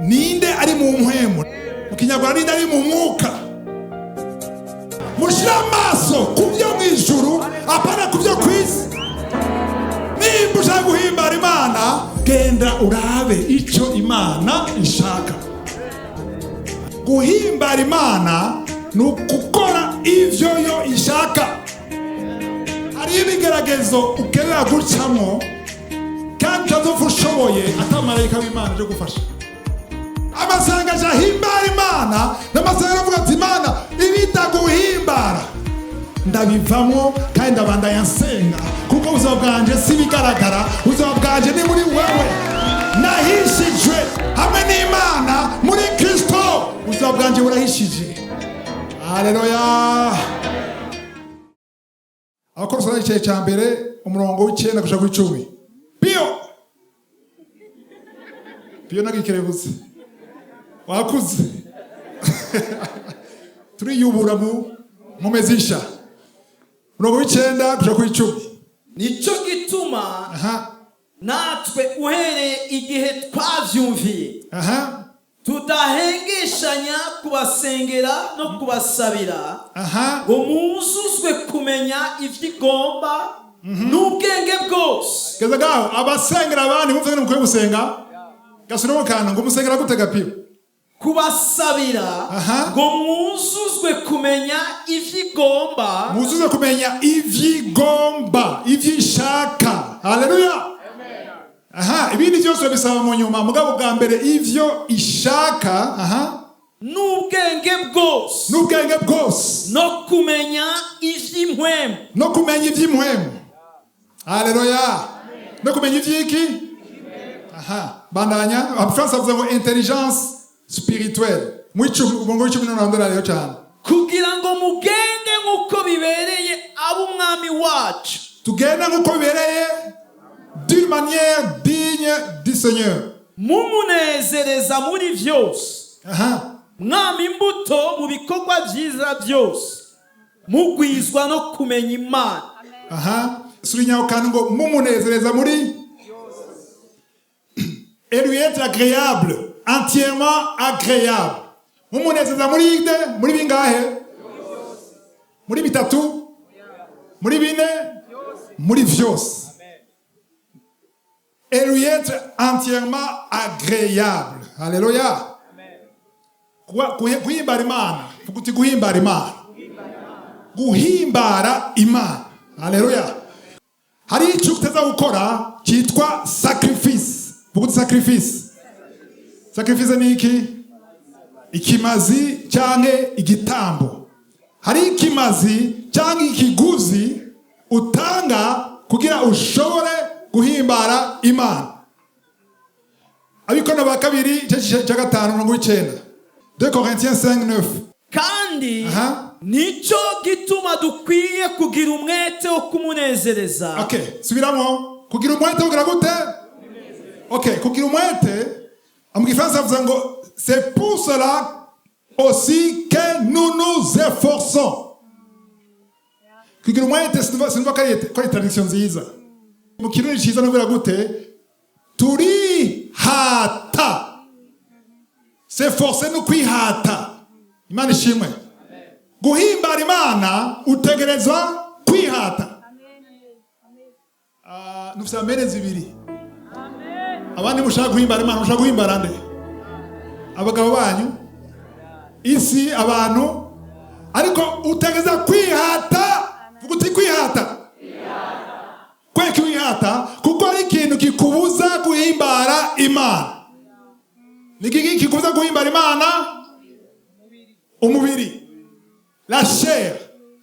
Ninde ari mu mpwemu? Mu Kinyarwanda, ninde ari mu mwuka? Mushyire amaso ku byo mu ijuru, apana ku byo ku isi. Nimba ushaka guhimbara Imana, genda urabe icyo Imana ishaka. Guhimbara Imana ni ukukora ivyo yo ishaka. Hariho ibigeragezo ukenera gucamo kandi utazopfa ushoboye atamarayika w'Imana aje gufasha. Amasengesho ahimbara Imana n'amasengesho avuga ati: "Imana, ibitaguhimbara ndabivamo kandi ndabandanya nsenga, kuko ubuzima bwanje si ibigaragara, ubuzima bwanje ni muri wewe. Nahishijwe hamwe n'Imana muri Kristo, ubuzima bwanje burahishije." Haleluya! Abakoroso, igice cya mbere, umurongo w'9 gushika kuri 10. Piyo piyo nagikerebutse wakuze, turiyubura mu nkomezisha. Umurongo w'9 gushika kuri 10. Nicyo gituma natwe, uhereye igihe twavyumviye, tudahengeshanya kubasengera no kubasabira ngo muzuzwe kumenya ivyo igomba n'ubwenge bwose. Geza ngaho. Abasengera abandi, mumve ngene mukwiye gusenga. Gasubiremo kantu ngo musengera gute, gapiyo? Kubasabira ngo mwuzuzwe kumenya ivyo igomba. Muzuze kumenya ivyigomba, ivyishaka. Haleluya! Aha, ibindi byose bisaba mu nyuma, mugabo bwa mbere ivyo ishaka. Aha. N'ubwenge bwose. N'ubwenge bwose. No kumenya ivy'impwemu. No kumenya ivy'impwemu. Haleluya! No kumenya ivy'iki? Aha, bandanya. Abafaransa bavuze ngo intelligence spirituelle. Mu icumi, umurongo w'10 n'urandura rero cyane. Kugira ngo mugende nk'uko bibereye ab'Umwami wacu. Tugenda nk'uko bibereye, d'une manière digne du Seigneur. Mumunezereza muri vyose, mwama imbuto mu bikorwa vyiza byose, mugwizwa no kumenya Imana. Aha, surinyaho kandi ngo mumunezereza muri, et lui être agréable, entièrement agréable. Mumunezereza muri ide, muri bingahe? Muri bitatu, muri bine, muri vyose. Et lui être entièrement agréable. Haleluya! Guhimbara Imana, vuga uti: "Guhimbara Imana." Guhimbara Imana, haleluya! Hari icyo uteza gukora cyitwa sacrifice. Vuga uti: "Sacrifice." Sacrifice ni iki? Ikimazi cyangwa igitambo. Hari ikimazi cyangwa ikiguzi utanga kugira ushobore guhimbara Imana. Abikorinto ba kabiri, igice cya 5, umurongo w'9, 2 Corinthiens 5 9. Kandi nicyo gituma dukwiye kugira umwete wo kumunezereza. Okay, subiramo. Kugira umwete, kugira gute? Okay, kugira umwete. Mu Gifaransa bavuze ngo: "C'est pour cela aussi que nous nous efforçons." Kugira umwete, sinumva ko ari traduction nziza. Mu Kirundi cyiza nuvuga gute? Turihata. S'efforcer no kwihata. Imana ishimwe! Guhimbara Imana utegerezwa kwihata. Ah, nufise amene zibiri. Abandi mushaka guhimbara Imana, mushaka guhimbara nde? Abagabo banyu, isi, abantu? Ariko utegereza kwihata. Vuga uti: "Kwihata." Kweka wihata, kuko ari ikintu kikubuza guhimbara Imana. Ni iki kikubuza guhimbara Imana? Umubiri, la chair.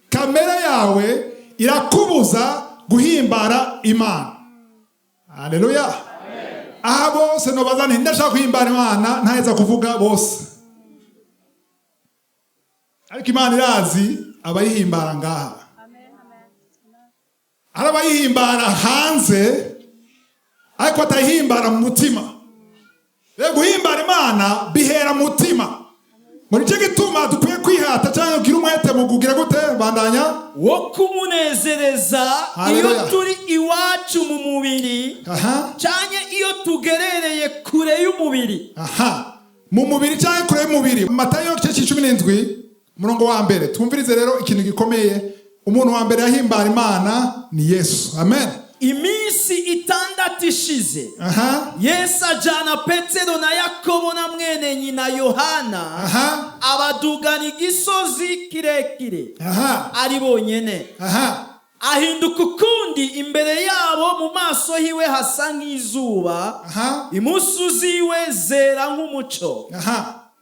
Kamere yawe irakubuza guhimbara Imana. Haleluya! Aha bose nobaza nti: "Ndashaka guhimbara Imana," ntaheza kuvuga bose, ariko Imana irazi abayihimbara ngaha. Hari abayihimbara hanze ariko batayihimbara mu mutima. Rero guhimbara Imana bihera mu mutima. Muri icyo gituma dukwiye kwihata cyangwa kugira umwete mu kugira gute? Bandanya. Wo kumunezereza iyo Haleluya. turi iwacu mu mubiri, cyane iyo tugerereye kure y'umubiri. Aha. Mu mubiri cyangwa kure y'umubiri. Matayo igice 17, umurongo wa mbere. Twumvirize rero ikintu gikomeye. Umuntu wa mbere yahimbara Imana ni Yesu. Amen. Iminsi 6 ishize, Yesu ajana Petero na Yakobo na mwene nyina Yohana, abadugana igisozi kirekire ari bonyene. Ahinduka ukundi imbere yabo, mu maso hiwe hasa nk'izuba, impuzu ziwe zera nk'umuco.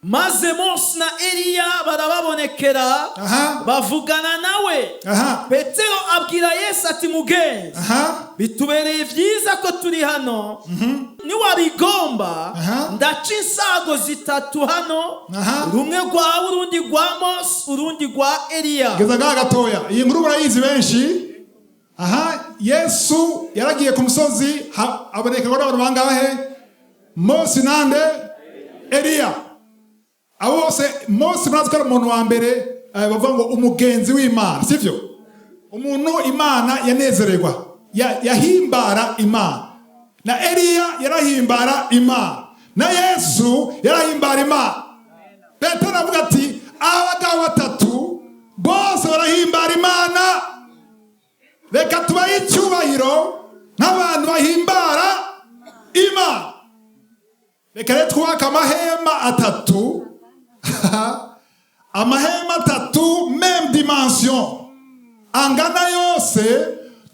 Maze Mose na Eliya barababonekera, bavugana nawe. Petero abwira Yesu ati: "Mugenzi, bitubereye byiza ko turi hano. Niwabigomba, ndaca insago zitatu hano, rumwe rwawe, urundi rwa Mose, urundi rwa Eliya." Geza ngaha gatoya. Iyi nkuru murayizi benshi. Aha Yesu yaragiye ku musozi, aboneka n'abantu bangahe? Mose nande? Eliya. Abo bose, Mose murazi ko ari umuntu wa mbere, bavuga ngo umugenzi w'Imana, sivyo? Umuntu Imana yanezererwa, yahimbara Imana. Na Eliya yarahimbara Imana, na Yesu yarahimbara Imana. Petero avuga ati: "Abagabo batatu bose barahimbara Imana, reka tubahe icyubahiro nk'abantu bahimbara Imana. Reka rero twubake amahema atatu, amahema atatu, même dimension, angana yose,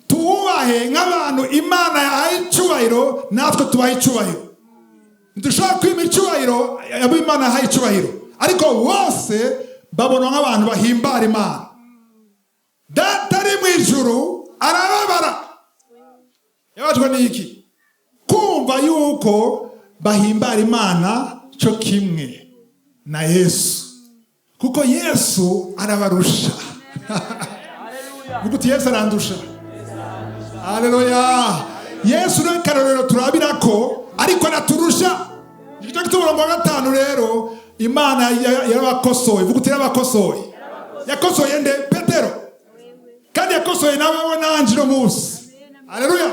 tuwubahe nk'abantu Imana yahaye icyubahiro, natwe tubahe icyubahiro. Ntidushobora kwima icyubahiro abo Imana yahaye icyubahiro, ariko bose babonwa nk'abantu bahimbara Imana." Data ari mu ijuru arababara. Yababajwe n'iki? Kumva yuko bahimbara Imana cyo kimwe na Yesu, kuko Yesu arabarusha. Vuga uti: "Yesu arandusha." Haleluya! Yesu niwe karorero turabira ko, ariko araturusha. Igice cy'umurongo wa 5 rero, Imana yarabakosoye. Vuga uti: "Yarabakosoye." Yakosoye nde? Petero. Kandi yakosoye nawe we nanje uno munsi. Haleluya!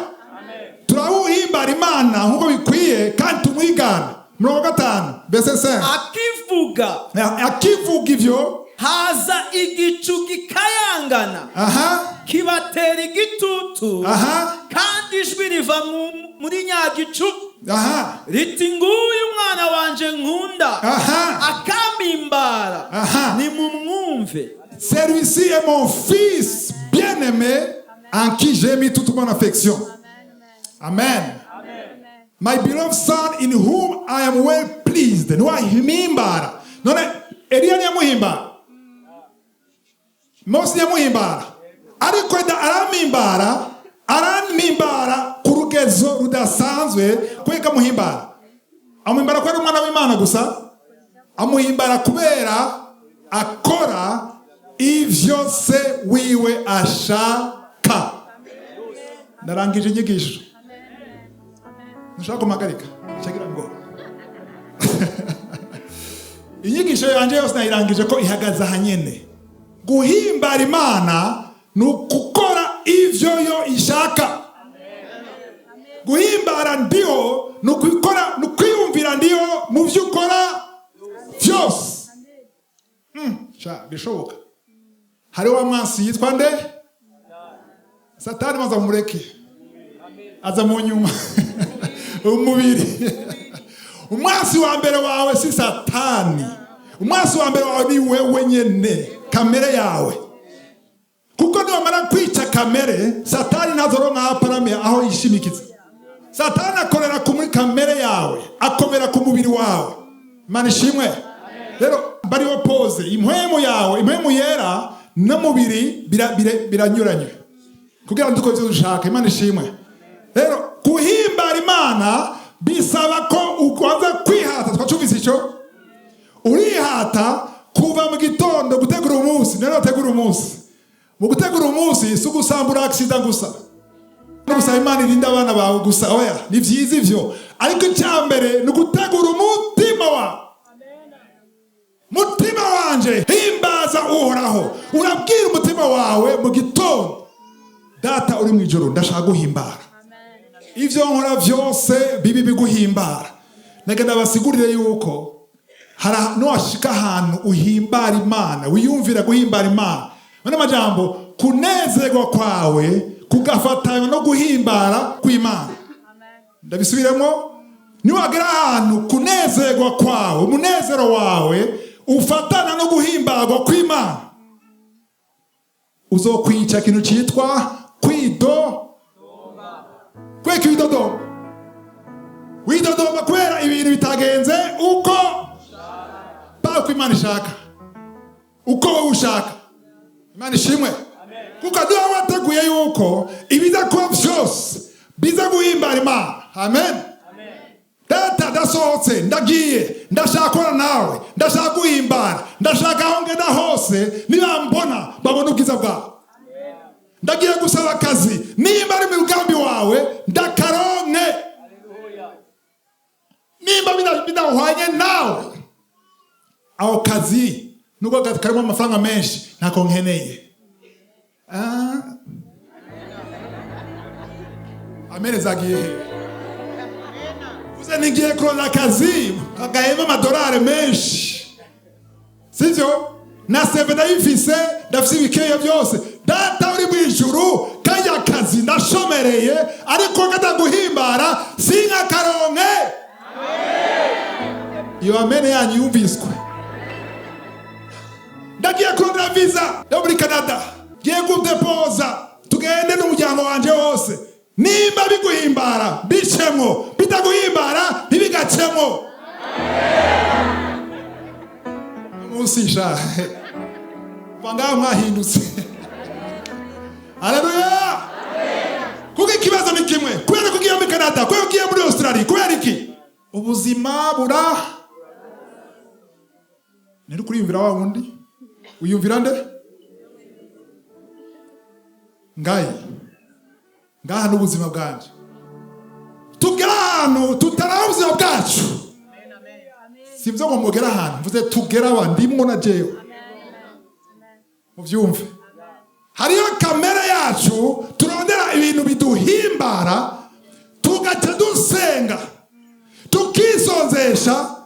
Turawuhimbara Imana nk'uko bikwiye kandi tumwigane. Murongo wa 5, verset 5. Akivuga, Akivuga ivyo, haza igicu gikayangana, kibatera igitutu, kandi ijwi riva muri nyagicu riti: "Nguyu umwana wanje nkunda, akampimbara, nimumwumve." "Celui-ci est mon fils bien-aimé en qui j'ai mis toute mon affection." Amen. "My beloved son in whom I am well pleased." Niwahimbara. None Eliya ntiyamuhimbara? Mose ntiyamuhimbara? Ariko eda arampimbara, arampimbara ku rugezo rudasanzwe. Kubera amuhimbara, amuhimbara ko ari umwana w'Imana gusa, amuhimbara kubera akora ivyo se wiwe ashaka. Ndarangije inyigisho. Ntushaka kumuhagarika shagira ngo inyigisho yanjye yose nayirangije ko ihagaze aha nyene. Guhimbara Imana ni ukukora ivyo yo ishaka. Guhimbara ndiho ni ukukora, ni ukwiyumvira ndiho mu byo ukora byose. Sha bishoboka. Hariho wa mwansi yitwa nde? Satani. Maze mureke aza mu nyuma. Umubiri. Umwansi wa mbere wawe si Satani, umwansi wa mbere wawe ni wewe nyene, kamere yawe. Kuko niwamara kwica kamere, Satani ntazoronka aho aparamiye, aho yishimikiza. Satani akorera muri kamere yawe, akomera ku mubiri wawe. Imana ishimwe. Rero bari opposé. Impwemu yawe, impwemu yera n'umubiri biranyuranye kugira ngo dukore ibyo dushaka. Imana ishimwe. Rero guhimbara Imana bisaba ko ubanza kwihata. Twacumvise icyo urihata kuva mu gitondo gutegura umunsi. Rero bategura umunsi, mu gutegura umunsi si ugusambura accident gusa no gusaba Imana irinde abana bawe gusa. Oya, ni byiza ivyo, ariko icya mbere ni ugutegura umutima wawe. "Mutima wanje, himbaza Uhoraho." Urabwira umutima wawe mu gitondo: "Data uri mu ijoro, ndashaka guhimbara. Ivyo nkora vyose bibi biguhimbara." Nagenda basigurire yuko Hari nuwashika ahantu uhimbara Imana, wiyumvira guhimbara Imana. Mano majambo, kunezerwa kwawe kugafatanywa no guhimbara kw'Imana. Ndabisubiremo: niwagera ahantu kunezerwa kwawe, umunezero wawe ufatana no guhimbarwa kw'Imana, uzokwica ikintu cyitwa kwido kweka widodoma. Widodoma kubera ibintu bitagenze uko paka Imana ishaka, uko wowe ushaka. Imana ishimwe, kuko niba wateguye yuko ibiza kuba byose biza guhimbara Imana. Amen. Data, ndasohotse, ndagiye, ndashaka kubana nawe, ndashaka guhimbara, ndashaka aho ngenda hose nibambona babona ubwiza bwawe. Ndagiye gusaba akazi, nimba ari mu mugambi wawe ndakaronke, nimba bidahwanye nawe, aho kazi nubwo karimo amafaranga menshi ntako nkeneye. Ah. Amen zagiye he? Uze nigiye kuronka akazi kagahemba amadolari menshi, sivyo? Na CV ndayifise, ndafise ibikeyo byose. Data uri mu ijuru, kajya kazi ndashomereye, ariko kataguhimbara sinkakaronke. Iyo amen yanyu yumviswe. Ndagiye kurondera visa yo muri Canada, ngiye kudepoza, tugende n'umuryango wanje wose. Nimba biguhimbara bicemwo, bitaguhimbara ntibigacemwo. Munsi sha kuva ngaho mwahindutse. Haleluya! Kuko ikibazo ni kimwe: kubera ko ugiye muri Canada, kubera ko ugiye muri Australia, kubera iki? Ubuzima bura nari kuriyumvira wa wundi wiyumvira nde ngayi ngaha n'ubuzima bwanje. Tugera ahantu tutaraba ubuzima bwacu. Sibyo ngo mugere ahantu, mvuze tugera aho ndimwo na jewe mubyumve. Hariyo kamere yacu, turondera ibintu biduhimbara, tugaca dusenga, tukisonzesha,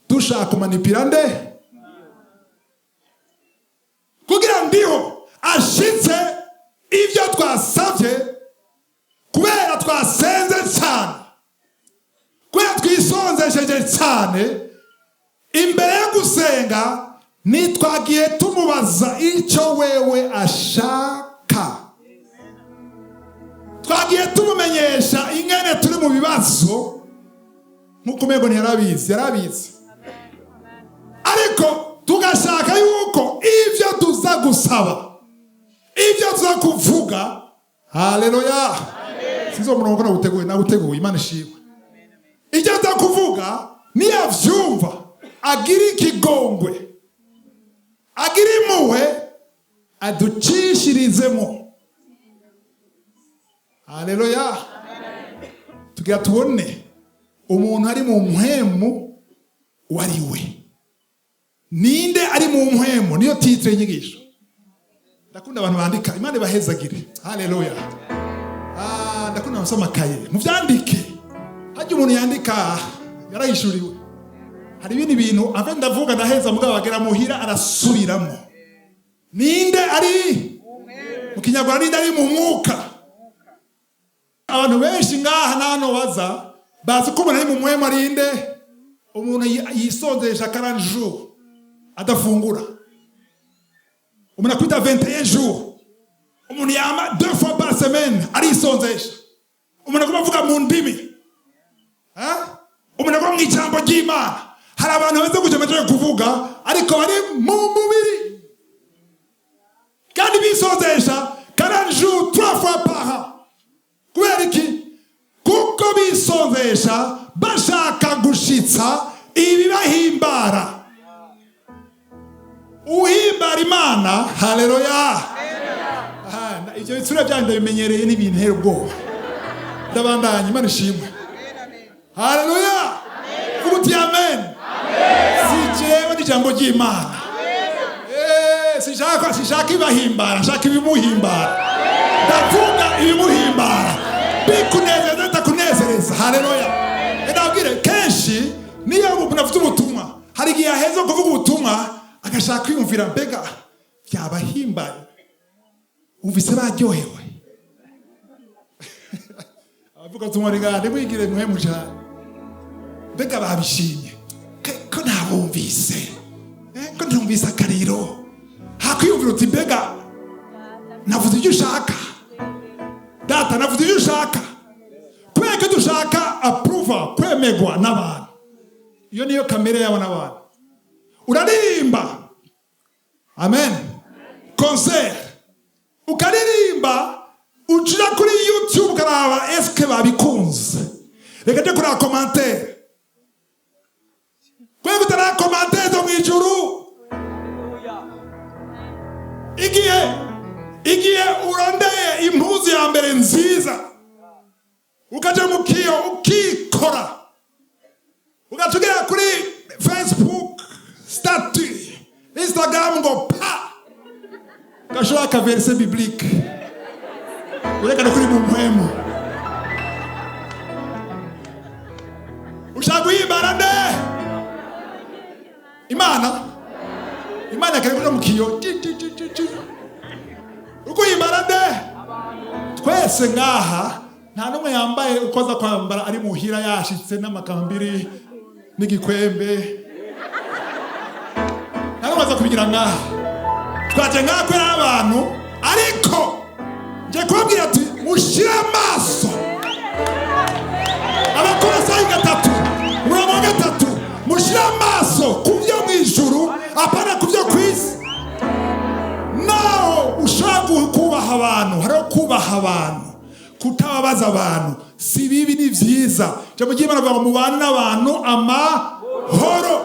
dushaka kumanipira nde kugira ndiho ashitse ibyo twasabye, kubera twasenze cyane, kubera twisonzesheje cyane. Imbere yo gusenga ntitwagiye tumubaza icyo wewe ashaka. Twagiye tumumenyesha ingene turi mu bibazo, nk'uko umwego ntiyarabizi, yarabizi, ariko tugashaka yuko ibyo tuza gusaba, ibyo tuza kuvuga. Haleluya! Sinzi uwo murongo nawuteguye, nawuteguye. Imana ishimwe. Ibyo tuza kuvuga niyavyumva agira ikigongwe, agira impuhwe, aducishirizemo. Haleluya! Tugira tubone umuntu ari mu mpwemu uwo ari we. Ninde ari mu mpwemu? Niyo titre y'inyigisho. Ndakunda abantu bandika, Imana ibahezagire. Haleluya! Ah, ndakunda abasoma amakaye, muvyandike. Hajya umuntu yandika yarayishuriwe. Hari ibindi bintu ave ndavuga ndaheza, mugabo agera muhira arasubiramo. Ninde ari mu Kinyarwanda? Ninde ari mu mwuka? Abantu benshi ngaha nano baza bazi ko umuntu ari mu mpwemu ari inde? Umuntu yisonzesha 40 jours adafungura, umuntu akwita 21 jours, umuntu yama deux fois par semaine arisonzesha, umuntu agomba avuga mu ndimi, umuntu agomba mu ijambo ry'Imana. Hari abantu bamaze kuja amategeko kuvuga, ariko bari mu mubiri kandi bisonzesha 40 jours, trois fois par an. Kubera iki? Kuko bisonzesha bashaka gushitsa ibibahimbara. Uhimbara Imana. Haleluya! Ibyo bitsura byanyu ndabimenyereye, ntibintera ubwoba. Ndabandanya. Imana ishimwe. Haleluya! Vuga uti amen. Si jewe, n'ijambo ry'Imana. Sinshaka ibibahimbara, nshaka ibimuhimbara. Ndavuga ibimuhimbara, bikunezeza, bitakunezereza. Haleluya! Ndabwire, kenshi niyo umuntu afite ubutumwa, hari Igihe aheza kuvuga ubutumwa, agashaka kwiyumvira: mbega byabahimbaye? Wumvise baryohewe? Abavuga ubutumwa rigana, ntimwigire muhemu cyane. Mbega babishimye? Ko ntabumvise? Ko ntumvise akariro? Hakwiyumvira uti: mbega navuze ibyo ushaka, Data? Navuze ibyo ushaka? Kubera ko dushaka approval, kwemegwa n'abantu. Iyo niyo kamere yabo n'abantu. Uraririmba, amen, concert ukaririmba, ucira kuri YouTube ukaraba: eske babikunze? Reka nje kuraba commentaire. Kubera utaraba commentaire zo mu ijuru. Igihe urondeye impuzu ya mbere nziza, ukaja mu kiyo, ukikora, ugaca ugera kuri Facebook statut, Instagram, ngo pa ugashira aka verset biblique werekana kuri mu mpwemu. Ushaka guhimbara nde? Imana? Imana yakareba mu kiyo ti, ti, ti, ti, ti. Uguhimbara nde? Twese ngaha nta n'umwe yambaye uko aza kwambara ari muhira, yashitse n'amakambiri n'igikwembe. Nta n'umwe aza kubigira ngaha. Twaje ngaha kubera abantu, ariko nje kubabwira ati: mushyire amaso Abakolosayi 3:3. Mushyire amaso ku byo mu ijuru, apana ku byo ku isi. Naho ushobora kubaha abantu, hariho kubaha abantu, kutababaza abantu si bibi, ni byiza. Ijambo ry'Imana rivuga ngo mubane n'abantu amahoro,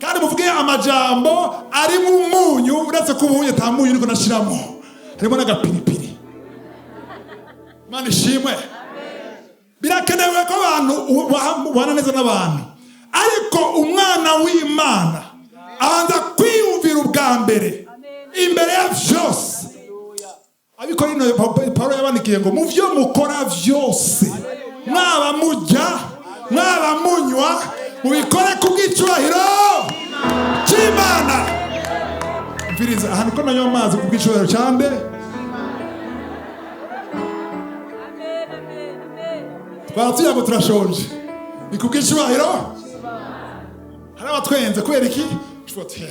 kandi muvuge amajambo ari mu munyu. Uretse ko ubunye ata munyu niko nashiramo, harimo n'agapiripiri. Imana ishimwe. Birakenewe ko abantu ubana neza n'abantu, ariko umwana w'Imana abanza kwiyumvira ubwa mbere, imbere ya vyose. Abikorino, Paulo yabandikiye ngo: mu vyo mukora vyose, mwaba murya, mwaba munywa, mubikore kubw'icubahiro c'Imana. Mviriza ahantu ko nanywa amazi kubw'icubahiro cande? Amen, amen, amen. Twara ngo turashonje, ni kubw'icubahiro. Hari abatwenze kubera iki?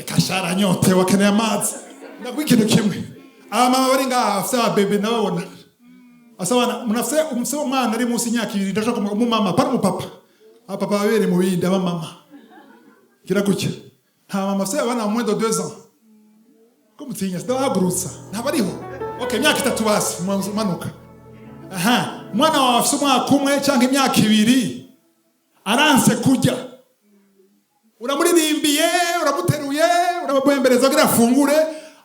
Kashara anyotewe, akeneye amazi. Ndaguha ikintu kimwe: abamama bari ngaha bafise ababebe, ndababona bafise abana. Umuntu afise umwana ari munsi y'imyaka 2, ndashaka umumama, pana umupapa. Abapapa babere mu bindi, abamama gira gutya. Nta mama afise abana moins de 2 ans ko mutinya, sidabahagurutsa, ntabariho. Okay, imyaka 3 basi, manuka. Aha umwana wawe afise umwaka 1 cyangwa imyaka 2, aranse kurya, uramuririmbiye, uramuteruye, uramubembereza kugira afungure,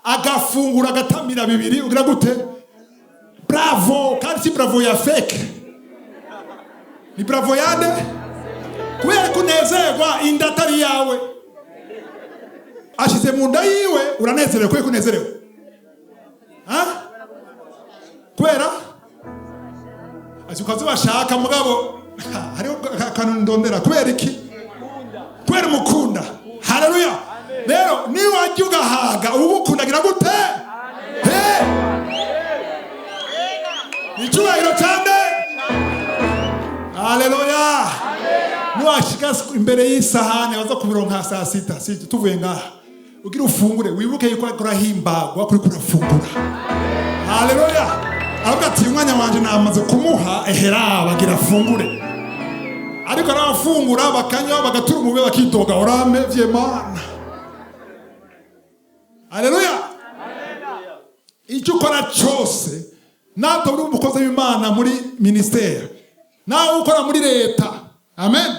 agafungura, agatamira bibiri, ugira gute? Bravo! Kandi si bravo ya fake, ni bravo yande? Kubera ko unezerwa inda atari yawe, ashize mu nda yiwe, uranezerewe. Kubera ko unezerewe? Ha? Kubera azi ukazi bashaka. Mugabo hariho akantu ndondera. Kubera iki? Kubera umukunda. Haleluya! Rero niwajya ugahaga, ugukundagira gute? He, icyubahiro cyane. Haleluya! Niwashika imbere y'isahani, waza kubironka saa sita, si tuvuye ngaha, ugira ufungure, wibuke yuko ariko urahimbagwa kuri kurafungura. Haleluya! Aravuga ati: umwanya wanje namaze kumuha, ehera bagira afungure. Ariko n'abafungura, bakanywa, bagatura umube, bakitoga: urampevye Mana. Haleluya! Icyo ukora cyose, natwe uri umukozi w'Imana muri minisiteri, nawe ukora muri leta, amen,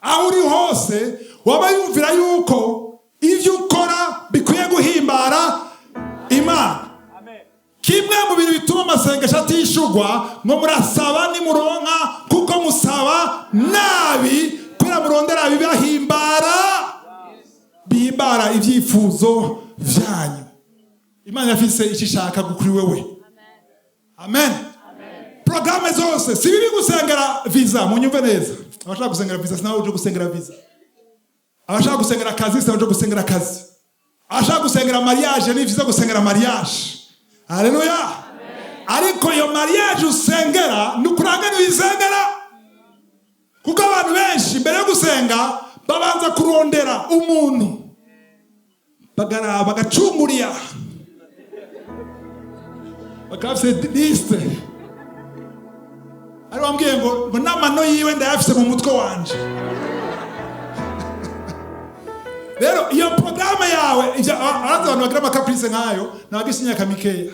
aho uri hose, waba yumvira yuko ibyo ukora bikwiye guhimbara Imana. Kimwe mu bintu bituma amasengesho atishugwa, ngo murasaba nimuronka, kuko musaba nabi, kubera murondera bibahimbara, bihimbara ibyifuzo byanyu. Imana yafise icyo ishaka kuri wewe. Amen. Porogaramu zose, si bibi gusengera visa. Munyumve neza, abashaka gusengera visa, sinawe uje gusengera visa. Abashaka gusengera akazi, saba gusengera akazi. Abashaka gusengera mariage, ni vyiza gusengera mariage. Haleluya! Ariko iyo mariage usengera, ni ukurangana uyisengera, kuko abantu benshi mbere yo gusenga babanza kurondera umuntu, bagaraba, bagacumuriya, bakaba bafise liste. Ari wambwiye ngo n'amano yiwe ndayafise mu mutwe wanje. Rero iyo porogaramu yawe arazi abantu bagira ama caprices nk'ayo ni abagise imyaka mikeya.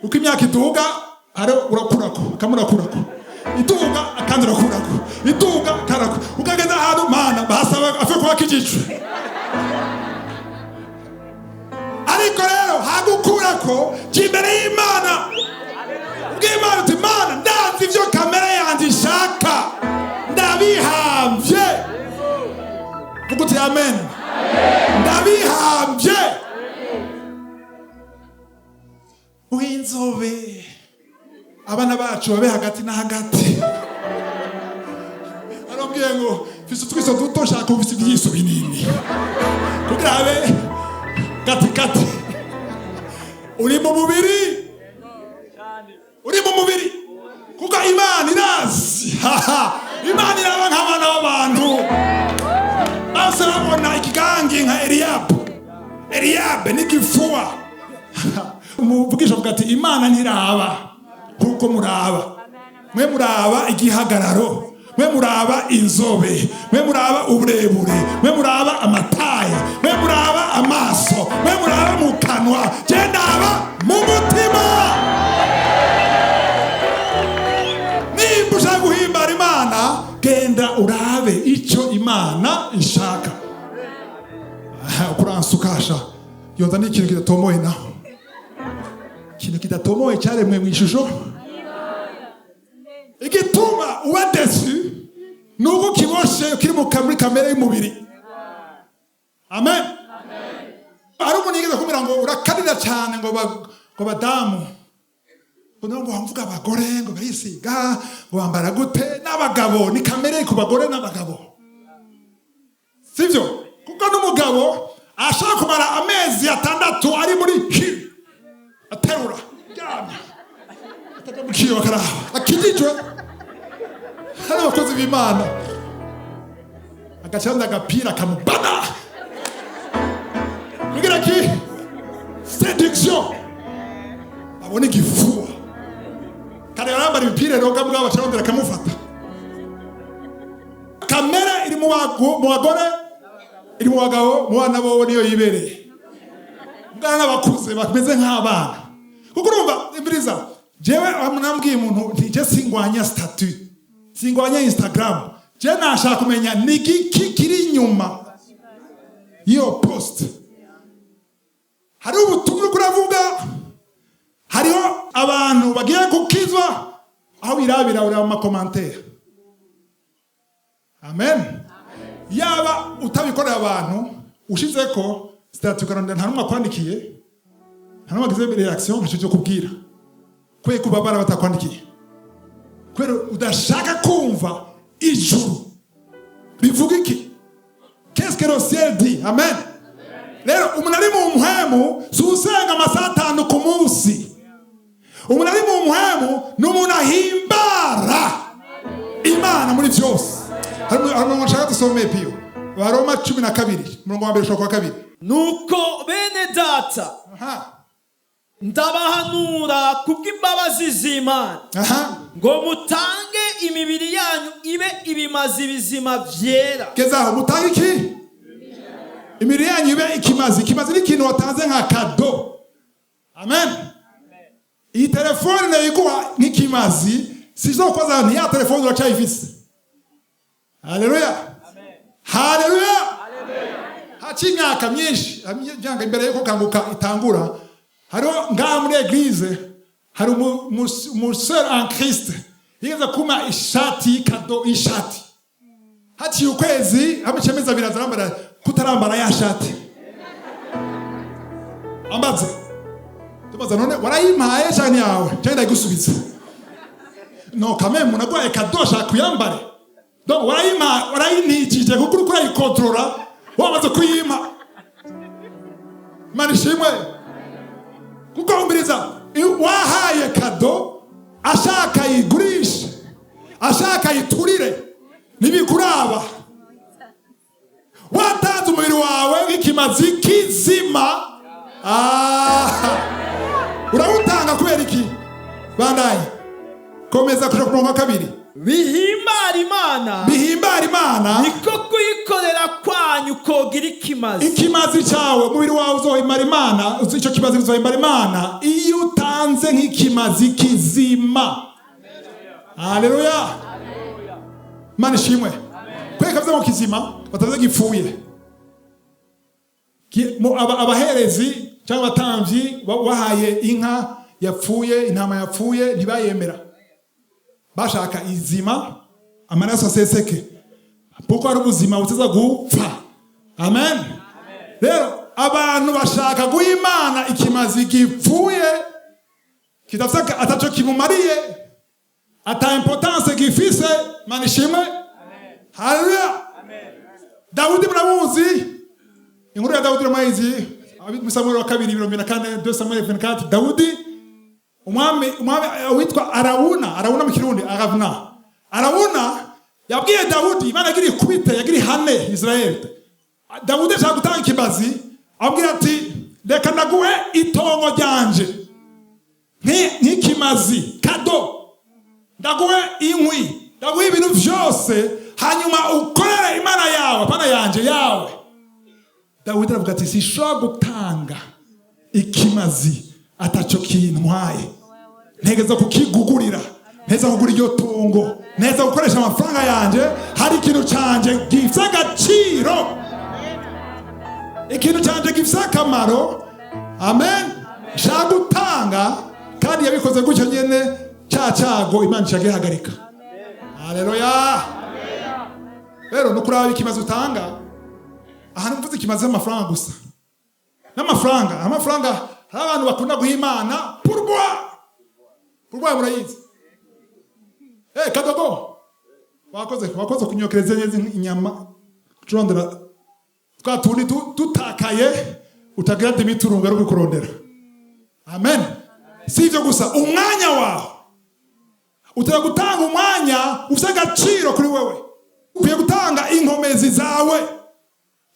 Uko imyaka iduga, hari urakurako, kamwe urakurako, iduga akandi urakurako, iduga karako, ukageza ahantu mana basaba afe kuba kijijwe. Ariko rero hagukurako, jya imbere y'Imana, ubw'Imana uti: "Imana, ndazi ibyo kamere yanjye ishaka, ndabihambye." Vuga uti amen. Ndabihambye. W'inzobe, abana bacu babe hagati na hagati. Arambwiye ngo mfise utwiso duto, nshaka ufise ibyiso binini kugira habe katikati. Uri mu mubiri, uri mu mubiri, kuko Imana irazi. Haha, Imana iraba nk'abana b'abantu bose babona ikigangi nka Eliyabu. Eliyabu n'igifuwa. Umuvugisha avuga ati: "Imana ntiraba kuko muraba. Mwe muraba igihagararo, mwe muraba inzobe, mwe muraba uburebure, mwe muraba ama taille, mwe muraba amaso, mwe muraba mu kanwa. Je ndaba mu mutima." Nimba ushaka guhimbara Imana, genda urabe icyo Imana ishaka. Aha, kuransukasha yonza ni ikintu kidatomoye, naho ikintu kidatomoye cyaremwe mu ishusho. Igituma uba déçu ni uko kiboshe, kiri muri kamere y'umubiri. Amen. Hari umuntu yigeze kumbwira ngo urakarira cyane, ngo badamu, ngo mvuga abagore, ngo barisiga, ngo bambara gute, n'abagabo. Ni kamere ku bagore n'abagabo, sibyo? Kuko n'umugabo ashaka kumara amezi 6 ari muri hi aterura, aryamye, ataja mu kiyo, bakaraba akijijwe, hari abakozi b'Imana, agaca agapira kamubana kugira ki séduction, abone igifuwa. Kare yarambara imipira eroga, mugabo baca barondera akamufata. Kamere iri mu bagore, iri mu bagabo, mu bana bobo niyo yibereye bwana n'abakuze bameze nk'abana. Kuko urumva imviriza, jewe nambwiye umuntu nti: "Je singwanya statut, singwanya Instagram. Je nashaka kumenya ni igiki kiri inyuma y'iyo post." Hariho ubutumwa uriko uravuga, hariho abantu bagiye gukizwa. Aho birabira, ureba mu ma commentaires. Amen. Yaba utabikorera abantu, ushize ko statut ukarondera, nta n'umwe akwandikiye, nta n'umwe agize réaction, ntacyo cyo kubwira. Kubera kubabara batakwandikiye, kubera udashaka kumva ijuru rivuga iki. Qu'est-ce que le ciel dit? Amen. Rero umuntu ari mu mpwemu si usenga amasaha 5 ku munsi. Umuntu ari mu mpwemu ni umuntu ahimbara Imana muri byose. Hari umuntu nshaka dusomeye, Piyo, Baroma 12, umurongo wa mbere ushobora kuwa kabiri. Nuko bene data, ndabahanura kubw'imbabazi z'Imana ngo mutange imibiri yanyu ibe ibimazi bizima byera. Geza aho. Mutange iki? Imibiri yanyu ibe ikimazi. Ikimazi ni ikintu watanze nka cadeau. Amen. Iyi telefone nayiguha nk'ikimazi, sizokoza nti ya telefone uracayifise. Haleluya, haleluya! Haciye imyaka myinshi, imyaka imbere yuko Kanguka itangura, hariho ngaha muri église hari umu sœur en Christ yigeze kumpa ishati y'i cadeau. Ishati, haciye ukwezi hamwe amezi 2, azarambara kutarambara ya shati. Ambaze, tubaza: "None warayimpaye cyane yawe cyangwa ndayigusubiza?" No kame umuntu aguhaye cadeau ashaka kuyambare. Donc warayimpaye, warayintikije, kuko uriko urayikontorora. Wamaze kuyimpa. Imana ishimwe. Kuko umviriza, wahaye cadeau, ashaka yigurishe, ashaka yiturire, ntibikuraba. Watanze umubiri wawe nk'ikimazi kizima. Ah, urawutanga kubera iki? Bandaye, komeza kuja ku murongo wa kabiri. Bihimbara Imana. Bihimbara Imana. Niko kuyikorera kwanyu kogira ikimazi. Ikimazi cyawe, umubiri wawe uzohimbara Imana. Icyo kimazi kizohimbara Imana iyo utanze nk'ikimazi kizima. Haleluya, Imana ishimwe. Kwereka bivuze ngo kizima, batavuze gipfuye. Abaherezi cyangwa abatambyi bahaye inka yapfuye, intama yapfuye, ntibayemera. Bashaka izima, amaraso aseseke, kuko ari ubuzima buteza gupfa. Amen. Rero abantu bashaka guha Imana ikimazi gipfuye, kidafite ataco kimumariye, ata importance gifise. Mana ishimwe, haleluya. Dawudi muramuzi, inkuru ya Dawudi murayizi. Muri Samuel wa kabiri 24, 2 Samuel 24. Dawudi umwami witwa Arawuna, Arawuna mu Kirundi Aravuna. Arawuna yabwiye Dawudi, Imana yagira ikubite, yagira ihane Israeli. Dawudi ashaka gutanga ikimazi, abwira ati: "Reka ndaguhe itongo ryanje nk'ikimazi, cadeau, ndaguhe inkwi, ndaguhe ibintu vyose, hanyuma ukorere Imana yawe, apana yanje, yawe." Dawidi aravuga ati: "Sishobora gutanga ikimazi ataco kintwaye. Ntegeza kukigugurira, nteza kugura iryo tungo, nteza gukoresha amafaranga yanje. Hari ikintu canje gifite agaciro, ikintu canje gifite akamaro." Amen. Nshaka gutanga. Kandi yabikoze gutyo nyene, cya cyago Imana icagihagarika. Haleluya. Rero no kuraba ikimazi utanga, ahantu mvuze ikimazi amafaranga gusa n'amafaranga, amafaranga. Hari abantu bakunda guha Imana pourboire. Pourboire murayizi? Eh, kadogo, wakoze kunyokereza neza inyama. Turondera twa tundi tutakaye, utagira demi-tour ari kukurondera. Amen. Si ibyo gusa, umwanya wawe utera gutanga, umwanya ufite agaciro kuri wewe. Ukwiye gutanga inkomezi zawe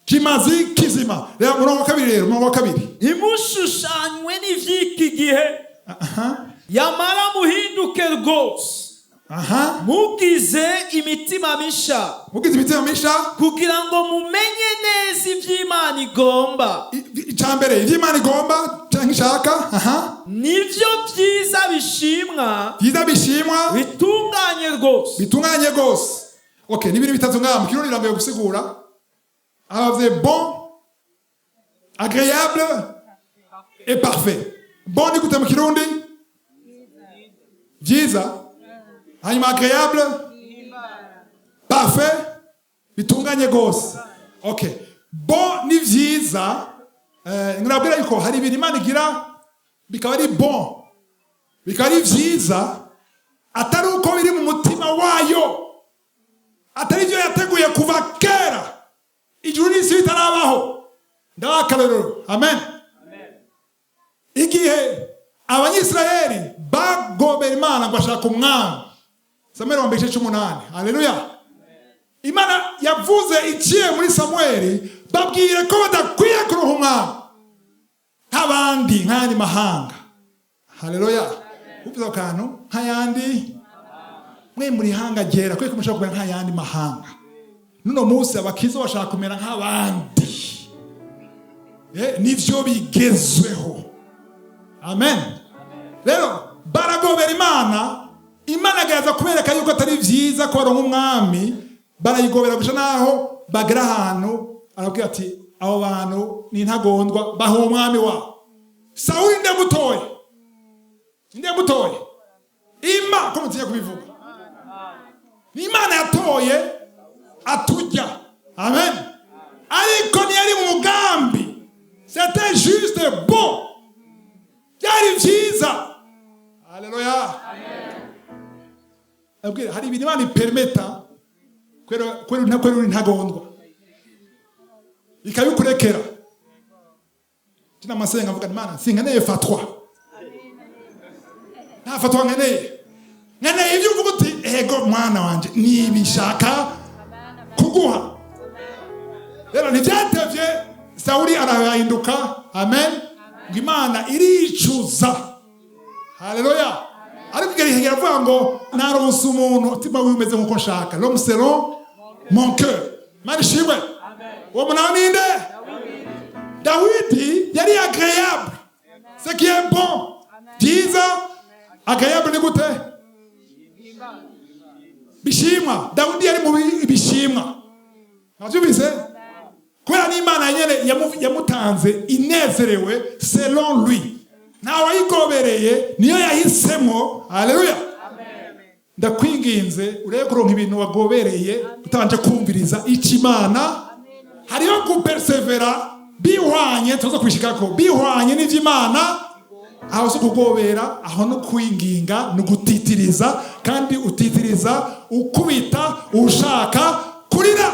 kimazi kizima. Reba umurongo wa kabiri rero, umurongo wa kabiri. Ntimushushanywe n'ivy'iki gihe, yamara muhinduke rwose, mugize imitima misha, mugize imitima misha, kugira ngo mumenye neza ivy'Imana igomba, Icya mbere, ibyo Imana igomba cyangwa ishaka. Nivyo vyiza bishimwa, byiza bishimwa, bitunganye rwose. Bitunganye rwose. Okay, ni ibintu bitatu ngaha mu Kirundi birambuye gusigura. Abavuze bon, agréable et parfait. Bon ni gute mu Kirundi? Byiza. Hanyuma agréable, parfait, bitunganye rwose. Okay, bon ni vyiza. Nabwira yuko hari ibintu Imana igira bikaba ari bon, bikaba ari vyiza, atari uko biri mu mutima wayo, atari ibyo yateguye kuva kera ijuru n'isi bitarabaho. Ndabaha akarorero. Amen. Igihe Abanyisirayeli bagobera Imana ngo bashaka umwami, Samweli wa mbere igice cy'umunani. Haleluya. Imana yavuze iciye muri Samweli: "Babwire ko badakwiye kuronka umwami nk'abandi, nk'ayandi mahanga." Haleluya. Uvuze ako kantu, nk'ayandi, mwe muri hanga ryera, kubera ko mushobora kumera nk'ayandi mahanga. Nuno munsi abakizo bashaka kumera nk'abandi. Nivyo bigezweho. Amen. Rero baragobera Imana, Imana agerageza kubereka yuko atari vyiza ko baronka umwami. Barayigobera gusa naho bagera ahantu arabwira ati: "Abo bantu ni intagondwa, baha umwami wabo." Sawuli ndemutoye, ndemutoye ima ko mutinya kubivuga, ni Imana yatoye atujya. Amen. Ariko ntiyari mu mugambi, c'était juste bon, byari vyiza. Haleluya. Abwira, hari ibintu Imana ipermeta kubera uri intagondwa. Ikabikurekera. Tina masenga mvuga, Imana, sinkeneye fatwa, nta fatwa nkeneye. Nkeneye ibyo uvuga uti: "Ego mwana wanje, nibishaka kuguha." Rero ntibyatevye, Sawuli arahinduka. Amen. Ngo Imana iricuza. Haleluya. Ariko igihe iravuga ngo naronse umuntu umutima wiwe umeze nkuko nshaka, l'homme selon mon cœur. Imana ishimwe. Uwo muntu ninde? Dawidi. Yari agréable, ce qui est bon, byiza. Agréable ni gute? Bishimwa. Dawidi yari mu bishimwa, navyumvise, kubera n'Imana nyene yamutanze inezerewe, selon lui. Ntawe ayigobereye, niyo yahisemo. Haleluya. Ndakwinginze urebe kuronka ibintu wagobereye utabanje kumviriza icyo Imana. Hariho gupersevera bihwanye, tuza kubishikako, bihwanye n'ivy'Imana. Aho si ukugobera, aho no kwinginga, ni ugutitiriza, kandi utitiriza ukubita ushaka kurira.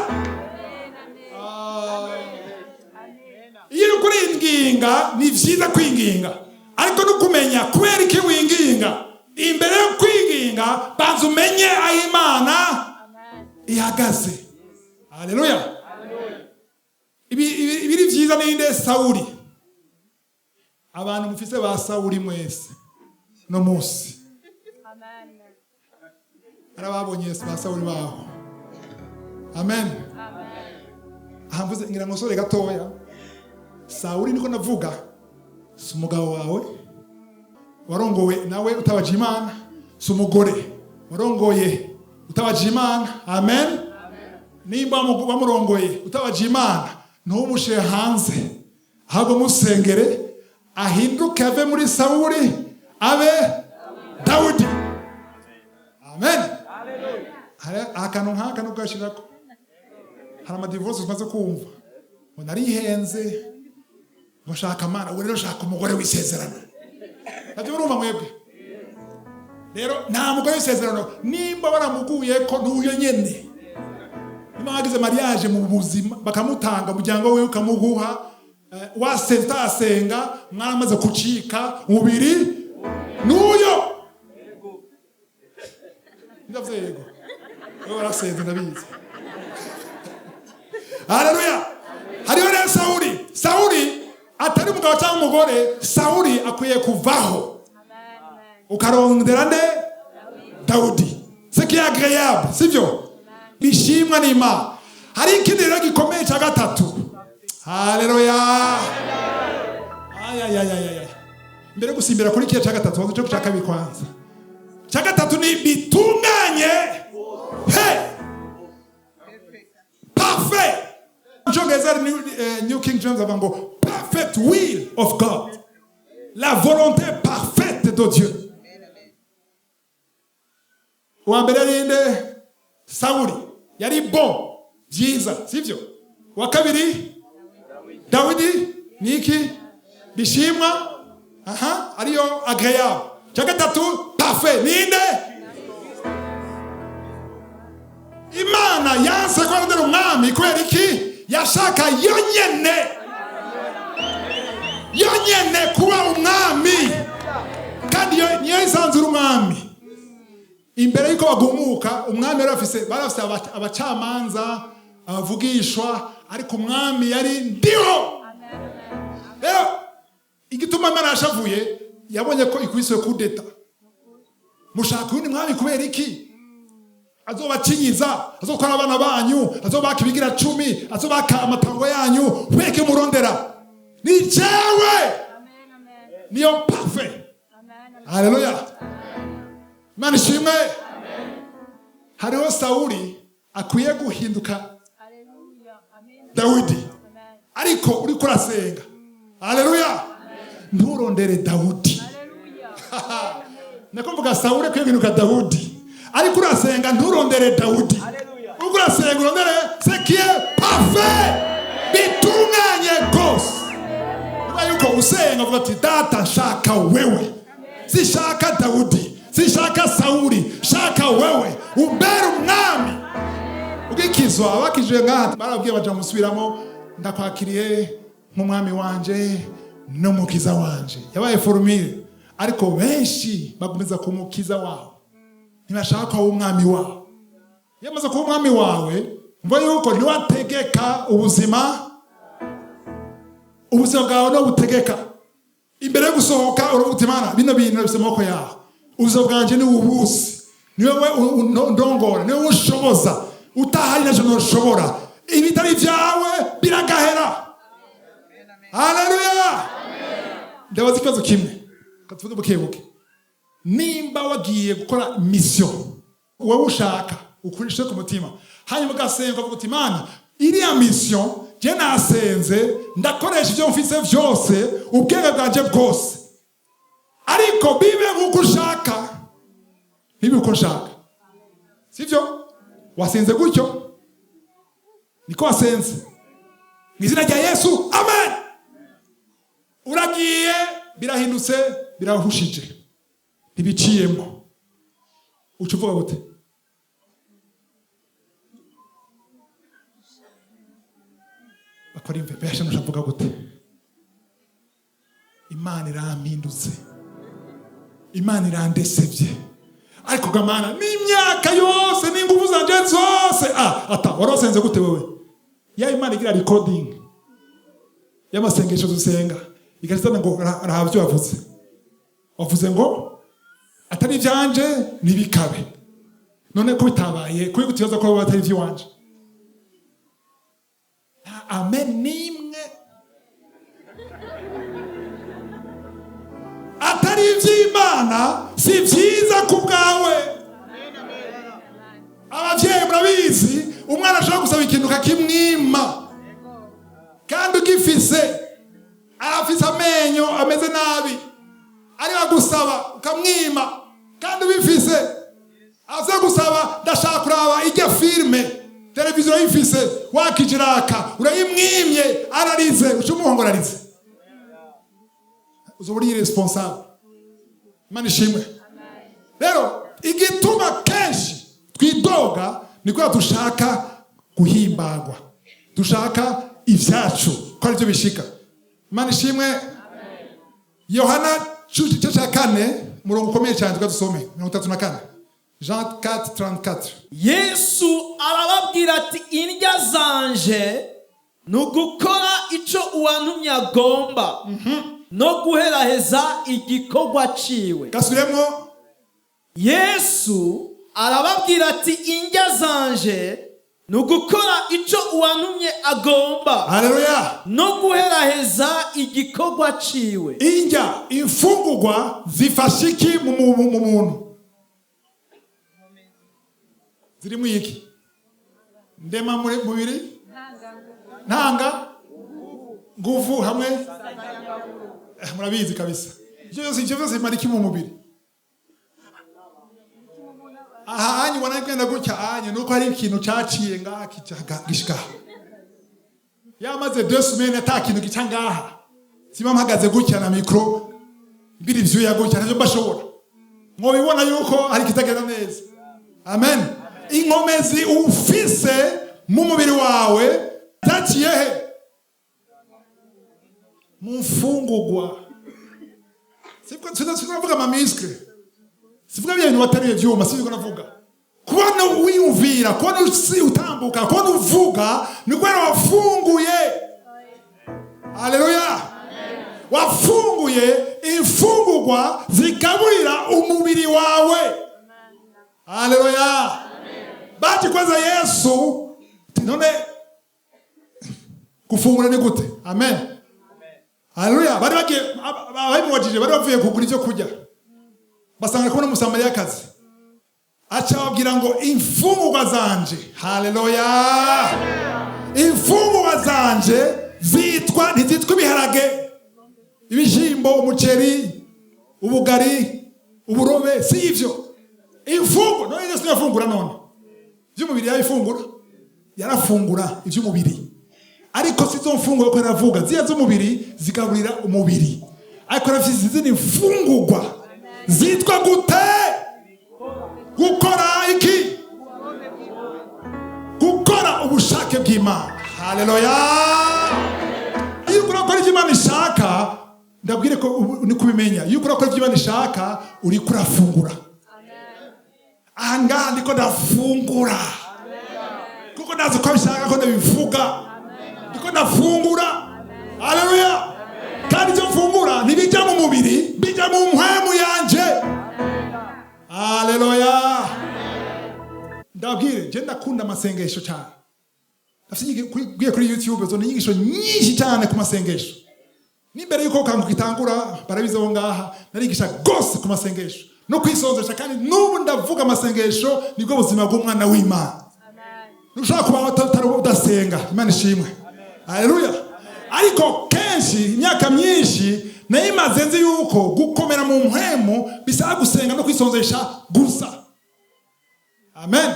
Iyo uri kuringinga, ni vyiza kwinginga, ariko no kumenya kubera iki winginga. Imbere yo kwinginga, banza umenye aho Imana ihagaze. Haleluya. Ibiri vyiza ninde? Sawuli. Abantu mufise ba Sawuli mwese no munsi arababonye ba Sawuli baho. Amen. Aha mvuze ngira ngo nsore gatoya. Sawuli niko navuga, si umugabo wawe warongowe nawe utabaje Imana, si umugore warongoye utabaje Imana. Amen. Nimba wamurongoye utabaje Imana, ntumushe hanze, ahubwo musengere ahinduke, ave muri Sawuli abe Dawudi. Amen. Hari akantu nk'aka nugashirako, hari amadivorce tumaze kumva ngo narihenze, ngo shaka Mana. Ubu rero shaka umugore w'isezerano. Nabyo murumva mwebwe. Rero nta mugore w'isezerano. Nimba waramuguye ko n'uyo nyene, nimba wagize mariage mu buzima bakamutanga, umuryango we ukamuguha, wasenze utasenga, mwaramaze kucika umubiri n'uyo. Ndavuze yego, wowe warasenze, ndabizi. Haleluya. Hariho rero Sawuli. Sawuli atari umugabo cyangwa umugore, Sawuli akwiye kuvaho, ukarondera nde? Dawudi, ce qui est agréable, sivyo? Bishimwa n'Imana. Hari ikindi rero gikomeye cya gatatu. Haleluya. Ayayayayaya, mbere yo gusimbira kuri kiya cya gatatu, waza cyo cya kabiri kwanza. Cya gatatu ni bitunganye he, parfait. Mu Cyongereza, New King James avuga ngo perfect will of God, la volonté parfaite de Dieu. Uwa mbere yari nde? Sawuli. Yari bon, byiza, sivyo? Uwa kabiri Dawidi ni iki? Bishimwa, aha ariyo agréable. Cya gatatu parfait ninde? Imana yanse ko arondera umwami. Kubera iki? Yashaka yonyene, yonyene kuba umwami, kandi niyo isanzura umwami. Imbere y'uko bagumuka, umwami yari afise, bari bafise abacamanza, abavugishwa, ariko umwami yari ndiho. Rero igituma Imana yashavuye, yabonye ko ikubiswe kudeta. Mushaka uwundi mwami kubera iki? Azobacinyiza, azotwara abana banyu, azobaka ibigira cumi, azobaka amatongo yanyu. Kubera murondera ni jewe, niyo parfait. Haleluya, Imana ishimwe. Hariho Sawuli akwiye guhinduka Dawidi, ariko uriko urasenga, haleluya, nturondere Dawudi. Nako mvuga Sawuli akwiye guhinduka Dawudi, ariko urasenga nturondere Dawudi. Uriko urasenga urondere ce qui est parfait, bitunganye rwose. Niba yuko usenga uvuga ati: "Data, shaka wewe, sishaka Dawudi, sishaka Sawuli, shaka wewe umbere umwami." Ugikizwa, abakijije ngaha barabwiye baja musubiramo. Ndakwakiriye nk'umwami wanje n'umukiza wanje. Yabaye formule, ariko benshi bagomeza ku mukiza wabo, ntibashaka kuba umwami wabo. Iyo amaze kuba umwami wawe, mva yuko ntiwategeka ubuzima, ubuzima bwawe no butegeka. Imbere yo gusohoka uravuga uti: "Mana, bino bintu bifite amaboko yawe, ubuzima bwanjye ni ubusi, ni wowe ndongora, ni wowe ushoboza, utahari ntacyo ntushobora, ibitari ibyawe biragahera." Haleluya! Ndabaza ikibazo kimwe, katuvuge buke buke. Nimba wagiye gukora mission wowe ushaka ukurishe ku mutima, hanyuma ugasenga ukavuga uti: "Mana, iriya mission je nasenze, ndakoresha ibyo mfise byose, ubwenge bwanje bwose, ariko bibe nk'uko ushaka, ntibibe uko nshaka." Sibyo wasenze gutyo? Niko wasenze mu izina rya Yesu, amen. Uragiye, birahindutse, birahushije, ntibiciyemo. Uca uvuga gute? Bakora imve besha, ntushavuga gute? Imana irampindutse, Imana irandesevye, ariko gamana n'imyaka yose n'ingufu zanje zose. Ata wari wasenze gute wewe? Ya Imana igira recording y'amasengesho dusenga, igahita ngo: "Raba ibyo wavuze, wavuze ngo atari ibyanje ntibikabe, none ko bitabaye, kuri gutibaza ko atari iby'iwanje?" Nta amen n'imwe. Atari iby'Imana si byiza ku bwawe. Ababyeyi murabizi, umwana ashobora gusaba ikintu ukakimwima kandi ugifise. Arafise amenyo ameze nabi, ari bagusaba ukamwima kandi ubifise. Aza gusaba: "Ndashaka kuraba ijya filime," televiziyo urayifise, wakijiraka urayimwimye, ararize, uca umuhongorarize, uzoba uri irresponsable. Imana ishimwe. Rero igituma kenshi twidoga ni kubera dushaka guhimbagwa, dushaka ibyacu ko aribyo bishika. Imana ishimwe. Yohana igice cya 4, umurongo ukomeye cyane, tukadusome 34, Jean 4:34. Yesu arababwira ati: "Indya zanje ni ugukora ico uwantumye agomba no guheraheza igikorwa ciwe." Gasubiremo. Yesu arababwira ati: "Indya zanje ni ugukora ico uwantumye agomba Haleluya! no guheraheza igikorwa ciwe." Indya, imfungurwa zifasha iki mu muntu? Zirimo iki? Ndema mubiri, ntanga nguvu hamwe. Murabizi kabisa. Ivyo byose bimara iki mu mubiri? Aha hanyu ubona genda gutya anye nuko hari ikintu caciye ngaha kica gishika aha. Yamaze 2 semaines ata kintu gica ngaha. Simba mpagaze gutya na micro mbiri ivyuya gutya, ntavyo mbashobora, mwobibona yuko hari ikitagenda neza. Amen. Inkomezi ufise mu mubiri wawe zaciye he? Mu mfungurwa. Sibwo sinavuga ama muscles, sivuga bya bintu wateruye vyuma, sibwo navuga. Kubona wiyumvira, kubona utambuka, kubona uvuga, ni kubera wafunguye. Haleluya! Wafunguye imfungurwa zigaburira umubiri wawe. Haleluya! Bakikweza Yesu ati: "None gufungura ni gute?" Amen, haleluya. Bari bagiye, ababimubajije bari bavuye kugura ibyo kurya, basanga kubona umusamariyakazi, aca ababwira ngo: "Imfungurwa zanje," haleluya, "imfungurwa zanje zitwa, ntizitwa ibiharage, ibishyimbo, umuceri, ubugari, uburobe, si ivyo imfungurwa." None Yesu yafungura none iby'umubiri? Yabifungura, yarafungura iby'umubiri, ariko si zo mfungurwa ko yaravuga. Ziriya z'umubiri zigaburira umubiri, ariko arafise izindi mfungurwa zitwa gute? Gukora iki? Gukora ubushake bw'Imana. Haleluya! Urakora ibyo Imana ishaka. Ndabwire ko ni kubimenya yuko urakora ibyo Imana ishaka, uriko urafungura. Aha ngaha ndiko ndafungura kuko ndazi ko abishaka ko ndabivuga. Ndiko ndafungura, haleluya! Kandi ibyo mfungura ntibijya mu mubiri, bijya mu mpwemu yanje, haleluya! Ndabwire, je ndakunda amasengesho cyane. Ndafite ugiye kuri YouTube zo inyigisho nyinshi cyane ku masengesho. N'imbere yuko Kanguka itangura, barabizi aho ngaha, narigisha gose ku masengesho no kwisonzesha. Kandi n'ubu ndavuga amasengesho nibwo buzima bw'umwana w'Imana. Ntushobora kubaho udasenga. Imana ishimwe, haleluya! Ariko kenshi, imyaka myinshi nayimaze nzi yuko gukomera mu mpwemu bisaba gusenga no kwisonzesha gusa, amen.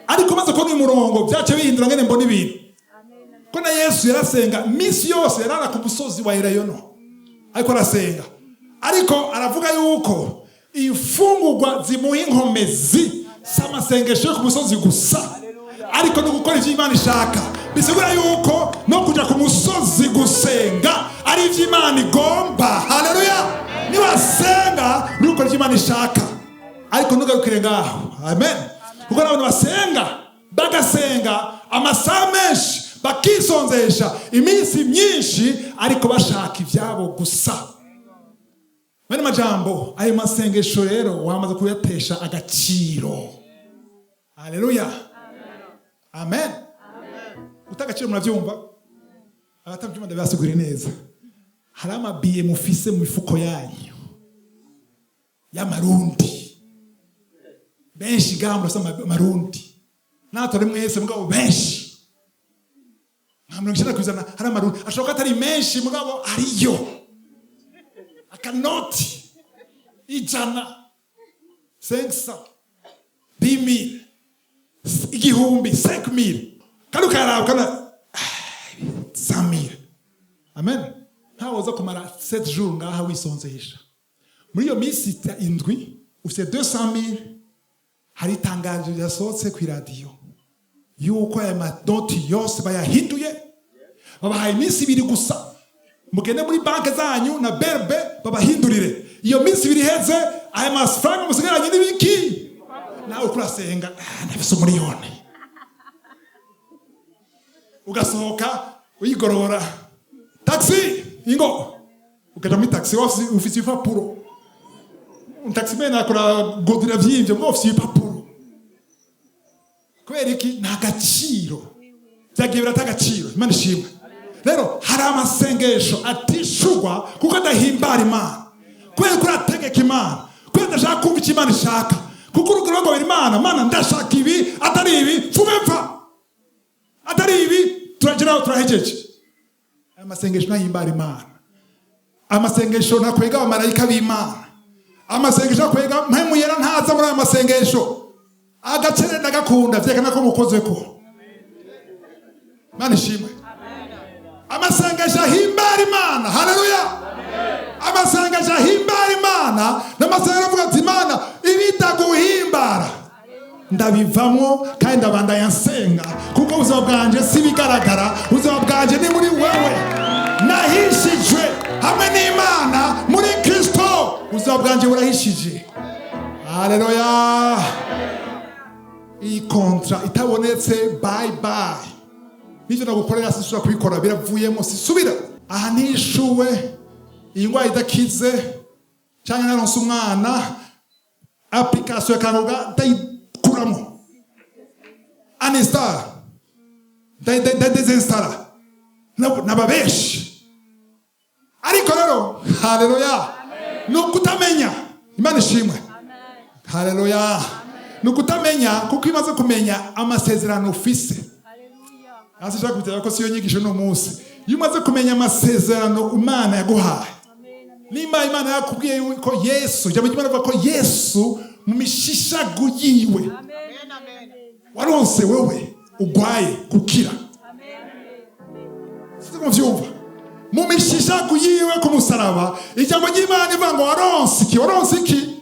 Ariko maze kubona uyu murongo, byace bihindura ngene mbona ibintu, ko na Yesu yarasenga minsi yose, yarara ku musozi wa Elayono ariko arasenga. Ariko aravuga yuko imfungurwa zimuha inkomezi si amasengesho yo ku musozi gusa, ariko no gukora ivyo Imana ishaka. Bisigura yuko no kuja ku musozi gusenga ari ivyo Imana igomba, haleluya! Niwasenga nukora ivyo Imana ishaka, ariko ntugarukire ngaho, amen. Kuko n'abantu basenga, bagasenga amasaha menshi, bakisonzesha iminsi myinshi, ariko bashaka ibyabo gusa. Bene majambo, ayo masengesho rero wamaze kuyatesha agaciro, haleluya, amen. Guta agaciro murabyumva, abatabyumva ndabibasigurire neza. Hari amabiye mufise mu mifuko yanyu y'amarundi benshi gamba murafise amarundi, natwe ari mwese, mugabo benshi nka 90% hari amarundi. Ashobora ko atari menshi, mugabo ariyo. Akanoti 100, 500, 10,000, 1000, 5000, kandi ukayaraba ukabona 100,000, amen. Ntawe uza kumara 7 jours ngaha wisonzesha, muri iyo minsi 7 ufite 200,000. Hari itangazo ryasohotse ku iradiyo yuko aya manoti yose bayahinduye, babahaye iminsi 2 gusa, mugende muri banki zanyu na BRB babahindurire. Iyo minsi 2 iheze, aya mafaranga musigaranye n'ibiki? Nawe uko urasenga, ah, ndafise 1,000,000, ugasohoka uyigorora taxi, ingo ukaja muri taxi ufise ibipapuro. Taxi-man akora godira vyivyo mwo ufise ibipapuro. Kubera iki? Nta gaciro, byagiye birata agaciro. Imana ishimwe. Rero hari amasengesho atishurwa kuko adahimbara Imana, kubera ko urategeka Imana, kubera udashaka kumva icyo Imana ishaka, kuko urugero rwagobera Imana: "Mana, ndashaka ibi, atari ibi mfume mpfa, atari ibi turageraho turahejeje." Aya masengesho ntahimbara Imana, amasengesho ntakwega abamarayika b'Imana, amasengesho akwega Mpemu Yera ntaza muri aya masengesho. Agacere ndagakunda, vyerekana ko mukozeko. Imana ishimwe. Amasengesho ahimbara Imana, haleluya! Amasengesho ahimbara Imana n'amasengesho avuga ati: "Imana, ibitaguhimbara ndabivamwo, kandi ndabandanya nsenga, kuko ubuzima bwanje si bigaragara, ubuzima bwanje ni muri wewe. Nahishijwe hamwe n'Imana muri Kristo, ubuzima bwanje burahishije." Haleluya! Iyi contrat itabonetse, bye bye. N'ibyo nagukorera sisubira kubikora, biravuyemo, sisubira. Aha ntishuwe, iyi ndwara idakize, cyangwa naronse umwana, application ya Kanguka ndayikuramo, uninstall, ndadesinstalla. Naba benshi. Ariko rero, haleluya, ni ukutamenya. Imana ishimwe, haleluya! Ni ukutamenya, kuko iyo umaze kumenya amasezerano ufise, hasi ushaka kubitera ko siyo nyigisho uno munsi. Iyo umaze kumenya amasezerano Imana yaguhaye, nimba Imana yakubwiye ko Yesu, ijambo ry'Imana rivuga ko Yesu mu mishishagu yiwe waronse wewe ugwaye gukira, sinzi muvyumva, mu mishishagu yiwe ku musaraba, ijambo ry'Imana rivuga ngo waronse iki? Waronse iki?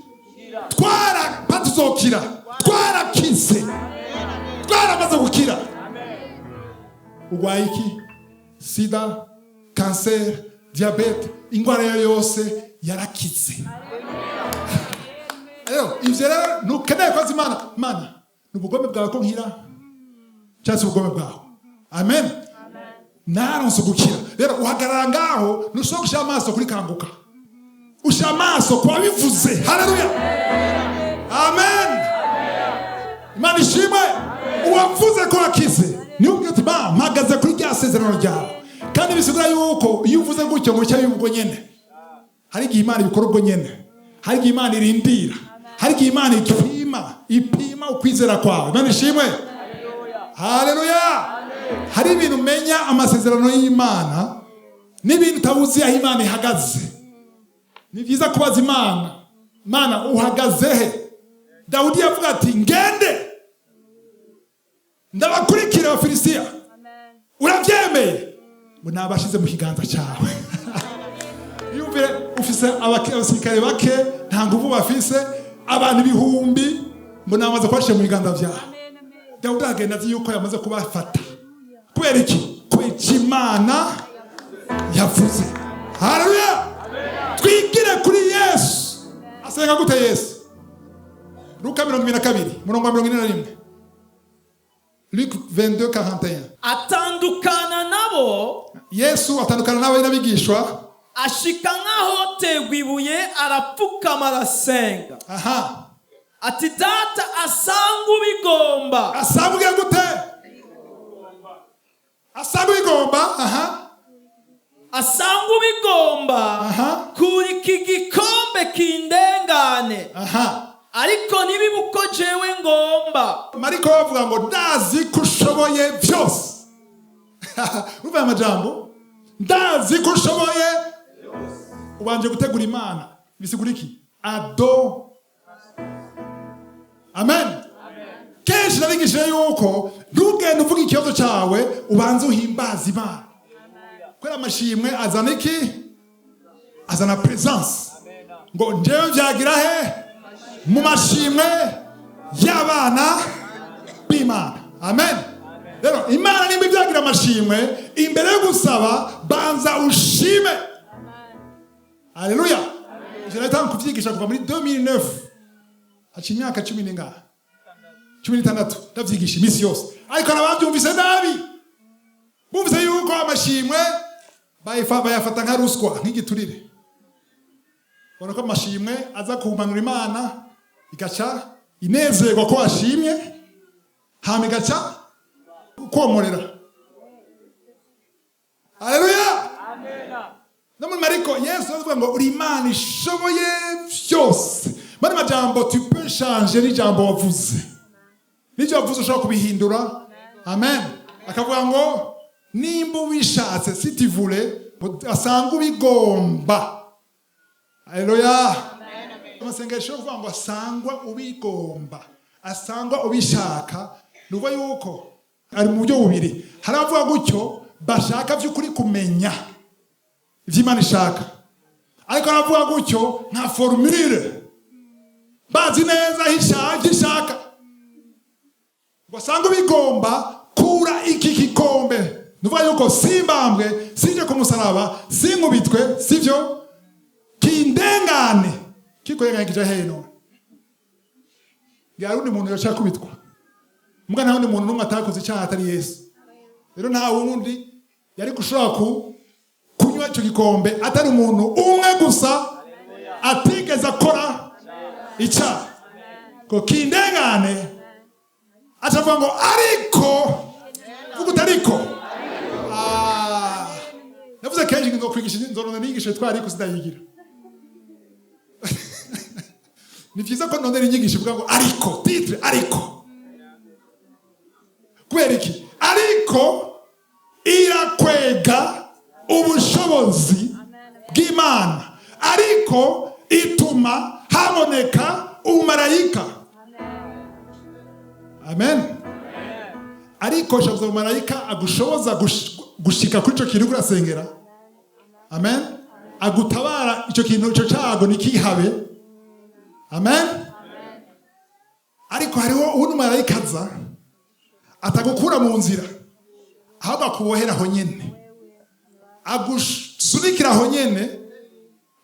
Twara patuzokira, twarakize, twaramaze gukira. Ugwaye iki? Sida, Kanseri, diyabete, indwara iyo yose yarakize. Rero ivyo rero ntukeneye kubaza Imana: "Mana, ni ubugome bwawe ko nkira cyangwa se ubugome bwawe?" Amen. Naronse gukira. Rero uhagarara ngaho, ntushobora gushyira amaso kuri Kanguka, ushyira amaso ku wabivuze. Haleluya, amen. Imana ishimwe. Uwavuze ko wakize niwe ubwira uti: "Ba mpagaze kuri rya sezerano ryawe." Kandi bisigura yuko iyo uvuze gutyo ngo bica ubwo nyene. Hari igihe Imana ibikora ubwo nyene, hari igihe Imana irindira, hari igihe Imana ipima ukwizera kwawe. Imana ishimwe, haleluya. Hari ibintu umenya amasezerano y'Imana n'ibintu utabuzi aho Imana ihagaze. Ni byiza kubaza Imana: "Mana, uhagaze he?" Dawudi yavuga ati: "Ngende ndabakurikira Abafilisitiya, urabyemeye?" Ngo nabashize mu kiganza cyawe. Yumvire, ufise abasirikare bake, nta nguvu bafise, abantu ibihumbi, ngo namaze kubashyira mu biganza byawe. Dawudi agenda azi yuko yamaze kubafata. Kubera iki? Kubera icyo Imana yavuze. Haleluya. Twigire kuri Yesu. Asenga gute Yesu? Luka 22, murongo wa 41, Luc 22 41. Atandukana nabo. Yesu atandukana n'abo n'abigishwa. Ashika nk'ahotegwa ibuye, arapfukama, arasenga. Ati: "Data, asanga ubigomba." Asanga gute? Asanga ubigomba, aha. Asanga ubigomba, kura iki gikombe kindengane, ariko ntibibe uko jewe ngomba. Mariko bavuga ngo: "Ndazi ko ushoboye byose." Urumva aya majambo, "Ndazi ko ushoboye", ubanje gutegura Imana, bisigura iki? Ado, amen. Kenshi nabigishije yuko ntugende uvuga ikibazo cyawe, ubanze uhimbaza Imana, kubera amashimwe azana iki? Azana presence. Ngo njyewe byagira he? Mu mashimwe y'abana b'Imana. Amen. Rero Imana nimba ibyagira amashimwe, imbere yo gusaba banza ushime. Haleluya. Ivyo nahita kuvyigisha kuva muri 2009, haca imyaka cumi n'ingahe, 16, ndavyigisha iminsi yose. Ariko hari abavyumvise nabi, bumvise yuko amashimwe bayafata nka ruswa, nk'igiturire. Bona ko amashimwe aza kumanura Imana, igaca inezerwa ko washimye, hama igaca komorera. Haleluya. No muri Mariko Yesu aravuga ngo: "Uri Imana ishoboye byose." Mani majambo, tu peux changer n'ijambo wavuze, n'ibyo wavuze ushobora kubihindura. Amen. Akavuga ngo: "Nimba ubishatse", si tu voulais, asanga ubigomba. Haleluya. Amasengesho yo kuvuga ngo asangwa ubigomba, asangwa ubishaka, ni ukuvuga yuko ari mu buryo bubiri. Hari abavuga gutyo bashaka by'ukuri kumenya ibyo Imana ishaka, ariko aravuga gutyo nka formule, bazi neza aho ibyo ishaka. Ngo asanga ubigomba, kura iki gikombe, ni ukuvuga yuko simbambwe, sinje ku musaraba, sinkubitwe, sivyo kindengane kikurenganya kija hehe none? Ngira undi muntu yoca kubitwa mbwa, nta wundi muntu n'umwe atakoze icyaha atari Yesu. Rero nta wundi yari gushobora kunywa icyo gikombe atari umuntu umwe gusa atigeze akora icyaha. Ngo kindengane, acavuga ngo ariko, vuga uti ariko. Ah, navuze kenshi ngo nzokwigisha, nzoronda inyigisho yitwa "Ariko", sindayigira. Ni byiza ko nondera inyigisho ivuga ngo "Ariko", titre "Ariko". Kubera iki? Ariko irakwega ubushobozi bw'Imana, ariko ituma haboneka umumarayika. Amen. Ariko shabuza umumarayika agushoboza gushika kuri ico kintu uriko urasengera. Amen. Agutabara ico kintu, ico cago ntikihabe. Amen. Ariko hariho uwundi marayika aza atagukura mu nzira, ahubwo akubohera aho nyene. Agusunikira aho nyene,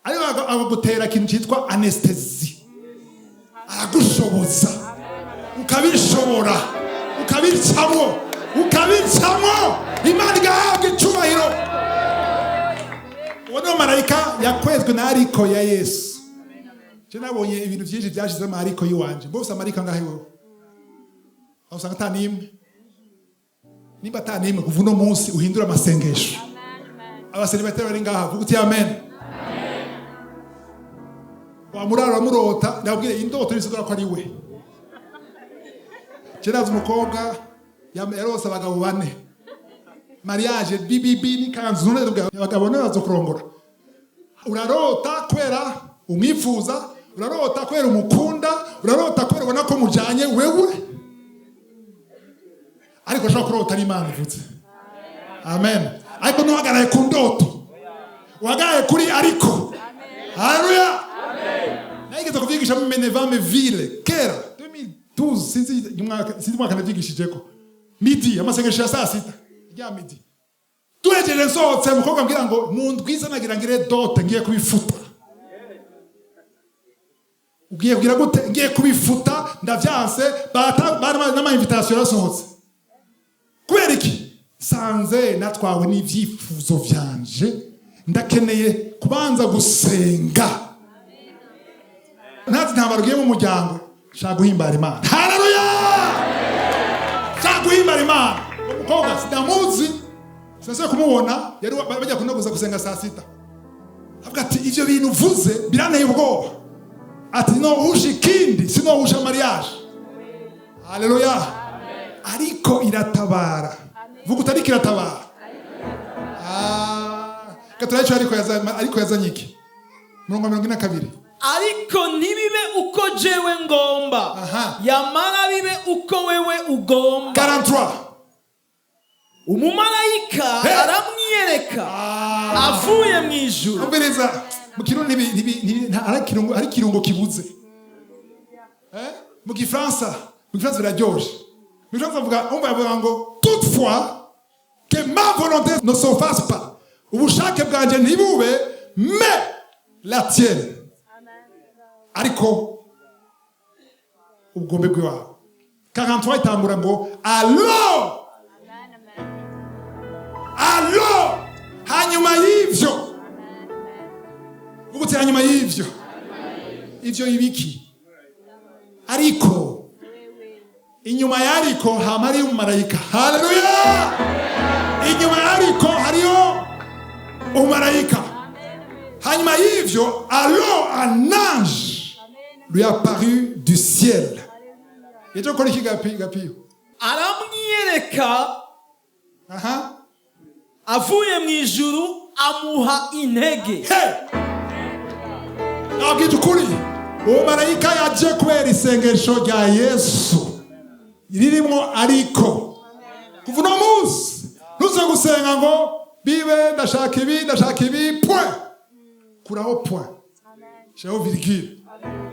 ariko akagutera ikintu cyitwa anesthésie, aragushoboza ukabishobora, ukabicamwo, ukabicamwo, Imana igahabwa icubahiro. Uwo niwo marayika yakwezwe na ariko ya Yesu. Je nabonye ibintu byinshi byashizemo ariko y'iwanje. Bose amarika ngahe wewe? Aho usanga ata n'imwe. Nimba ata n'imwe, kuva uno munsi uhindura amasengesho. Abaseribateri bari ngaha, vuga uti amen. Wamurara uramurota, ndabwire indoto bisigura ko ari we. Je nazi umukobwa yarose abagabo bane, mariage BBB n'ikanzu. None abagabo none bazokurongora? Urarota kubera umwifuza, urarota kubera umukunda, urarota kubera ubona ko mujanye wewe, ariko ushobora kurota ari Imana ivuze amen. Ariko ntuhagarare ku ndoto, uhagarare kuri ariko. Haleluya! Nageze kuvyigisha mu Menevame ville kera 2012, sinzi umwaka, sinzi umwaka navyigishijeko, midi, amasengesho ya saa sita rya midi. Turejeje, nsohotse, umukobwa ambwira ngo mu ndwiza nagira ngire dot, ngiye kubifuta. Ugiye kugira gute? Ngiye kubifuta, ndavyanse. N'ama invitation yarasohotse. Kubera iki? Sanze natwawe n'ivyifuzo vyanje. Ndakeneye kubanza gusenga. Ntazi intambara ugiye mu muryango. Shaka guhimbara Imana. Haleluya! Shaka guhimbara Imana. Uwo mukobwa sinamuzi, sinasubiye kumubona. Yari bajya kunogoza gusenga saa sita, avuga ati: "Ivyo bintu uvuze biranteye ubwoba." Ati: "Nohusha ikindi, sinohusha mariage." Haleluya! Ariko iratabara. Vuga uti: "Ariko iratabara." Ah, gaturayico. Ariko yazanye, ariko yazanye iki? Murongo wa 42. Ariko ntibibe uko jewe ngomba, yamara bibe uko wewe ugomba. 43. Umumarayika Hey! aramwiyereka avuye mu ijuru. Umviriza, mu Kirundi hari ikirungo kibuze. Eh? Mu gifaransa biraryoshe. Mu gifaransa bavuga, umva, bavuga ngo: "Toutefois que ma volonté ne se fasse pas", ubushake bwanjye ntibube, "mais la tienne", ariko ubugombe bw'iwawe. 43 itangura ngo: "Alors." Alors, hanyuma y'ivyo. Vuga uti: "Hanyuma y'ivyo." Ivyo ibiki? Ariko inyuma y'ariko hama hariyo umumarayika. Haleluya! Inyuma y'ariko hariyo umumarayika. Hanyuma y'ivyo, alors un ange lui apparut du ciel. Yaje gukora iki, gapi gapiyo? Aramwiyereka avuye mu ijuru, amuha intege. Hey! Nabwije ukuri, uwo marayika yaje kubera isengesho rya Yesu ririmo ariko. Kuva uno munsi ntuze gusenga ngo bibe, ndashaka ibi, ndashaka ibi, point. Kuraho point, shiraho virgule,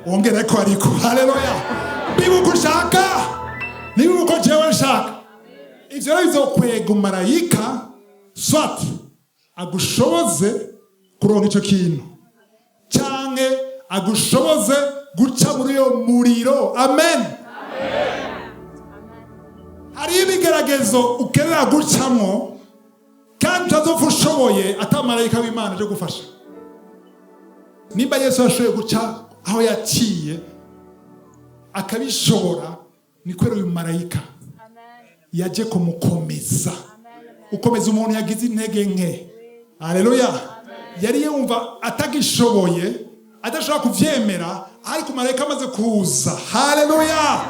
wongereko ariko. Haleluya! Bibe uko ushaka, niba uko jewe nshaka. Ivyo rero bizokwega umumarayika, soit agushoboze kuronka ico kintu, canke agushoboze guca muri uyo muriro. Amen. Hariho ibigeragezo ukenera gucamwo kandi utazopfa ushoboye atamarayika w'Imana aje gufasha. Nimba Yesu yashoboye guca aho yaciye akabishobora, ni kubera uyu marayika yaje kumukomeza. Ukomeza umuntu yagize intege nke. Haleluya! Yari yumva atagishoboye, adashobora kuvyemera, ariko marayika amaze kuza, haleluya,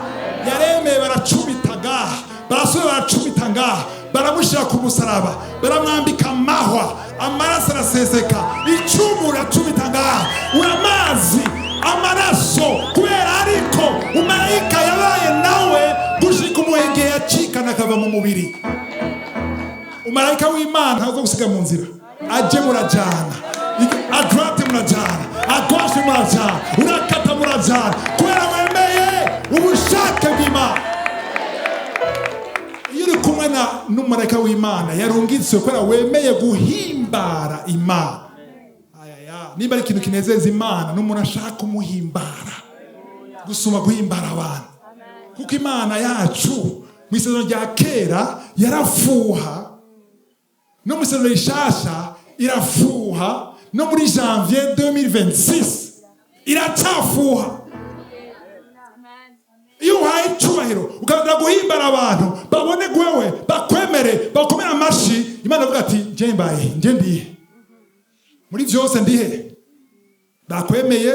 yaremeye. Baracumita ngaha, barasubira baracumita ngaha, baramushyira ku musaraba, baramwambika amahwa, amaraso araseseka, icumu uracumita ngaha, uramazi amaraso kubera. Ariko umarayika yabaye nawe gushika umuhe igihe yacikana akava mu mubiri. Umarayika w'Imana ntazo gusiga mu nzira. Aje murajana, à droite murajana, à gauche murajana, urakata murajana, kubera wemeye ubushake bw'Imana. Iyo uri kumwe Uhure na n'umumarayika w'Imana yarungitswe kubera wemeye guhimbara Imana. Ayaya, nimba ari ikintu kinezeza Imana, n'umuntu ashaka kumuhimbara gusuma guhimbara abantu, kuko Imana yacu mu Isezerano rya Kera yarafuha, no mu Isezerano rishasha irafuha, no muri janvier 2026 iracyafuha. Iyo uhaye icyubahiro, ukabanza guhimbara abantu, babone wewe, bakwemere, bakomere amashi, Imana avuga ati: "Nje mbaye, nje ndihe muri byose, ndihe?" Bakwemeye,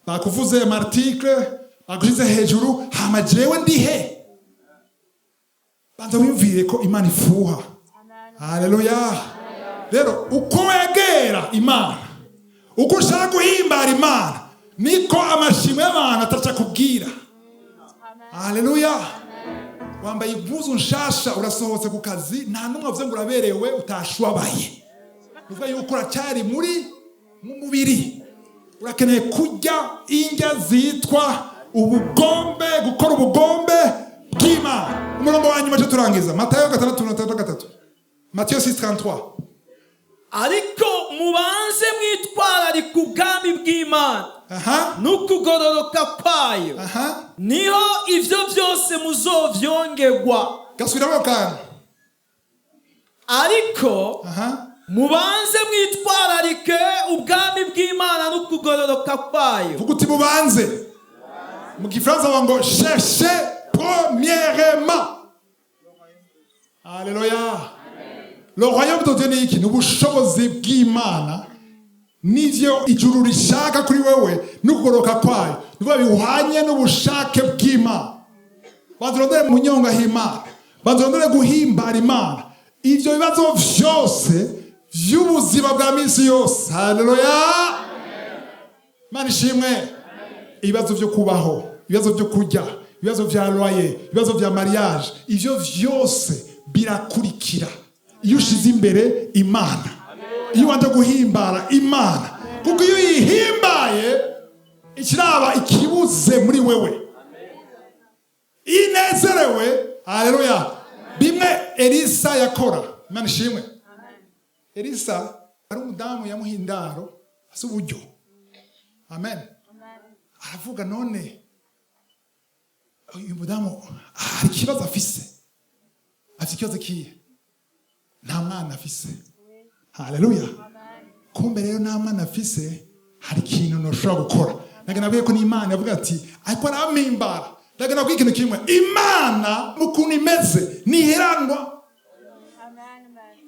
bakuvuze ama article, bagushyize hejuru, hama jewe ndihe? Banza wiyumvire ko Imana ifuha. Haleluya! Rero uko wegera Imana, uko ushaka guhimbara Imana, niko amashimwe y'abantu ataca kubwira. Haleluya! Wambaye impuzu nshasha, urasohotse ku kazi, nta n'umwe avuze ngo uraberewe, utashwabaye. Uvuga yuko uracyari muri mu mubiri, urakeneye kurya indya zitwa ubugombe, gukora ubugombe bw'Imana. Umurongo wa nyuma cyo turangiza, Matayo 6:63, Matiyo 6:33. Ariko mubanze mwitwararika ubwami bw'Imana n'ukugororoka kwayo, niho ivyo byose muzovyongerwa. Gasubiramo kandi. Ariko mubanze mwitwararike ubwami bw'Imana n'ukugororoka kwayo. Vuga uti: "Mubanze." Mu Gifaransa bavuga ngo "cherchez premièrement". Haleluya! Le royaume de Dieu ni iki? Ni ubushobozi bw'Imana, n'ivyo ijuru rishaka kuri wewe, n'ukugororoka kwayo. Ni ukuvuga bihwanye n'ubushake bw'Imana. Banza urondere mu nyonga h'Imana, banza urondere guhimbara Imana. Ivyo bibazo vyose vy'ubuzima bwa minsi yose, haleluya, Imana ishimwe, ibibazo vyo kubaho, ibibazo vyo kurya, ibibazo vya loyer, ibibazo vya mariage, ivyo vyose birakurikira iyo ushize imbere Imana, iyo wanje guhimbara Imana, kuko iyo uyihimbaye ikiraba ikibuze muri wewe, iyo inezerewe. Haleluya! Bimwe Elisa yakora, Imana ishimwe. Elisa ari umudamu yamuha indaro asa uburyo. Amen. Aravuga: "None uyu mudamu hari ikibazo afise?" Afite ikibazo kihe? Nta mwana afise. Haleluya! Kumbe rero nta mwana afise, hari ikintu ntushobora gukora. Ntabwo nabwiye ko n'Imana yavuga ati ariko arampimbara. Ntabwo nabwiye ikintu kimwe: Imana mu kuntu imeze ntiheranwa.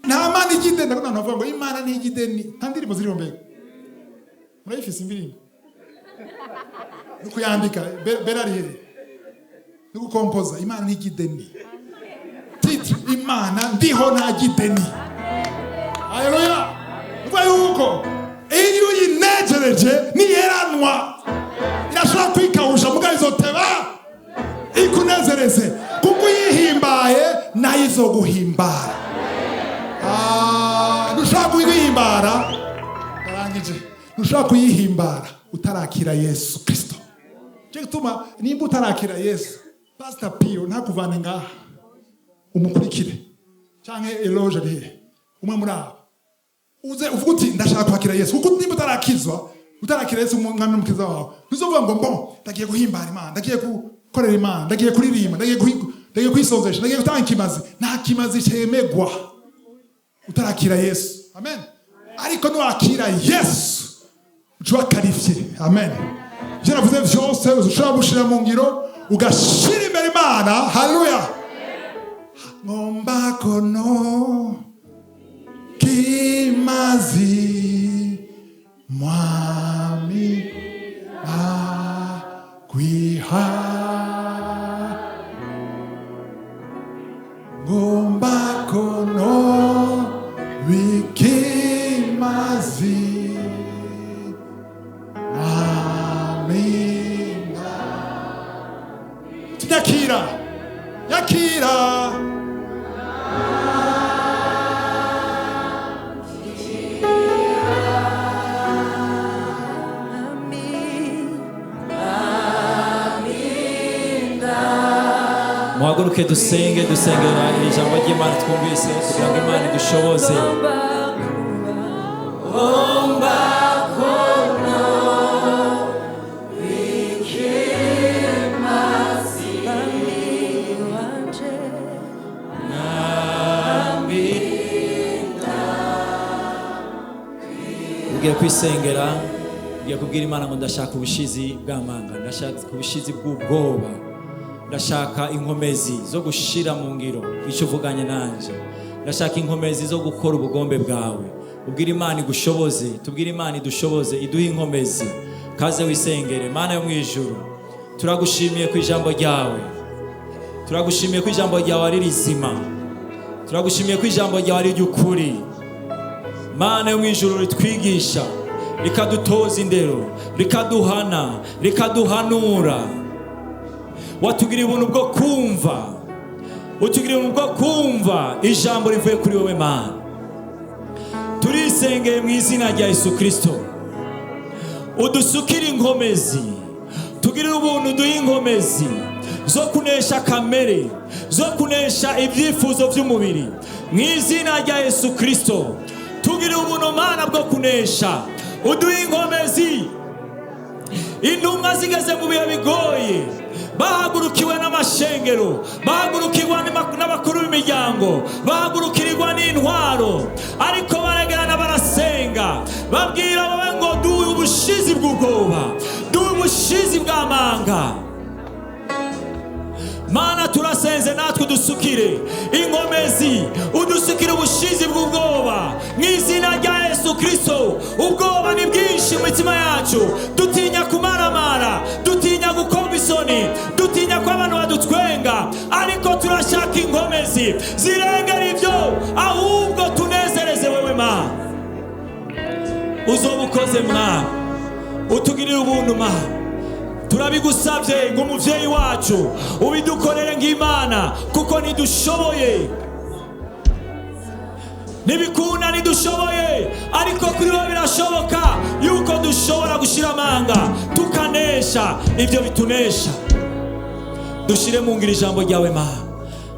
Nta mana ijya ideni. Ndabona abantu bavuga ngo Imana ntijya ideni. Nta ndirimbo ziriho. Mbega murayifise indirimbo no kuyandika? Bera ari hehe no gukompoza "Imana ntijya ideni"? Titre: "Imana ndiho ntajya ideni". Haleluya! Uvuga yuko iyo uyinejereje ntiheranwa. Irashobora kwikawusha, mugabo izoteba ikunezereze, kuko uyihimbaye nayo izoguhimbara. Ah, ntushobora kuyihimbara. Arangije, ntushobora kuyihimbara utarakira Yesu Kristo. Cyo gituma nimba utarakira Yesu, Pastor Pio ntakuvane ngaha, umukurikire, canke Eloge ari hehe, umwe muri abo, uze uvuga uti: "Ndashaka kwakira Yesu." Kuko nimba utarakizwa, utarakira Yesu umwami n'umukiza wawe, ntuzovuga ngo: "Mbo ndagiye guhimbara Imana, ndagiye gukorera Imana, ndagiye kuririmba, ndagiye kwisonzesha, ndagiye gutanga ikimazi." Nta kimazi cemegwa utarakira Yesu. Amen. Ariko niwakira Yesu, uca uba qualifié. Amen. Ivyo navuze vyose ushobora gushira mu ngiro, ugashira imbere Imana. Haleluya! Ngomba kono kimazi mwami akwiha, ngomba kono bikimazi mwami. Yakira, yakira. Duhaguruke dusenge, dusengera iri jambo ry'Imana twumvise kugira ngo Imana idushoboze. Ugiye kwisengera, ugiye kubwira Imana ngo ndashaka ubushizi bw'amanga, ndashaka ubushizi bw'ubwoba, ndashaka inkomezi zo gushira mu ngiro icyo uvuganye nanje, ndashaka inkomezi zo gukora ubugombe bwawe. Ubwira Imana igushoboze, tubwire Imana idushoboze, iduhe inkomezi. Kaze wisengere. Mana yo mu ijuru, turagushimiye ku ijambo ryawe, turagushimiye ko ijambo ryawe ari rizima, turagushimiye ko ijambo ryawe ari iry'ukuri. Mana yo mu ijuru, ritwigisha, rikadutoza indero, rikaduhana, rikaduhanura. Watugiriye ubuntu bwo kumva, utugiriye ubuntu bwo kumva ijambo rivuye kuri wowe. Mana, turisengeye mu izina rya Yesu Kristo, udusukire inkomezi, tugirire ubuntu, duhe inkomezi zo kunesha kamere, zo kunesha ibyifuzo by'umubiri mu izina rya Yesu Kristo. Tugirire ubuntu, Mana, bwo kunesha, uduhe inkomezi. Intumwa zigeze mu bihe bigoye, bahagurukiwe n'amashengero, bahagurukirwa n'abakuru b'imiryango, bahagurukirirwa n'intwaro, ariko baragerana barasenga, babwira bawe ngo duhe ubushizi bw'ubwoba, duhe ubushizi bw'amanga. Mana, turasenze natwe, udusukire inkomezi, udusukire ubushizi bw'ubwoba mu izina rya Yesu Kristo. Ubwoba ni bwinshi mu mitima yacu, dutinya kumaramara, dutinya gukorwa isoni, dutinya ko abantu badutwenga, ariko turashaka inkomezi zirengera ibyo, ahubwo tunezereze wewe. Mana, uzoba ukoze. Mwana, utugirire ubuntu. Mana, turabigusabye nk'umuvyeyi wacu, ubidukorere nk'Imana, kuko ntidushoboye, ntibikunda, ntidushoboye, ariko kuri bo birashoboka yuko dushobora gushira amanga tukanesha ibyo bitunesha. Dushire mu ngiro ijambo ryawe, Mana,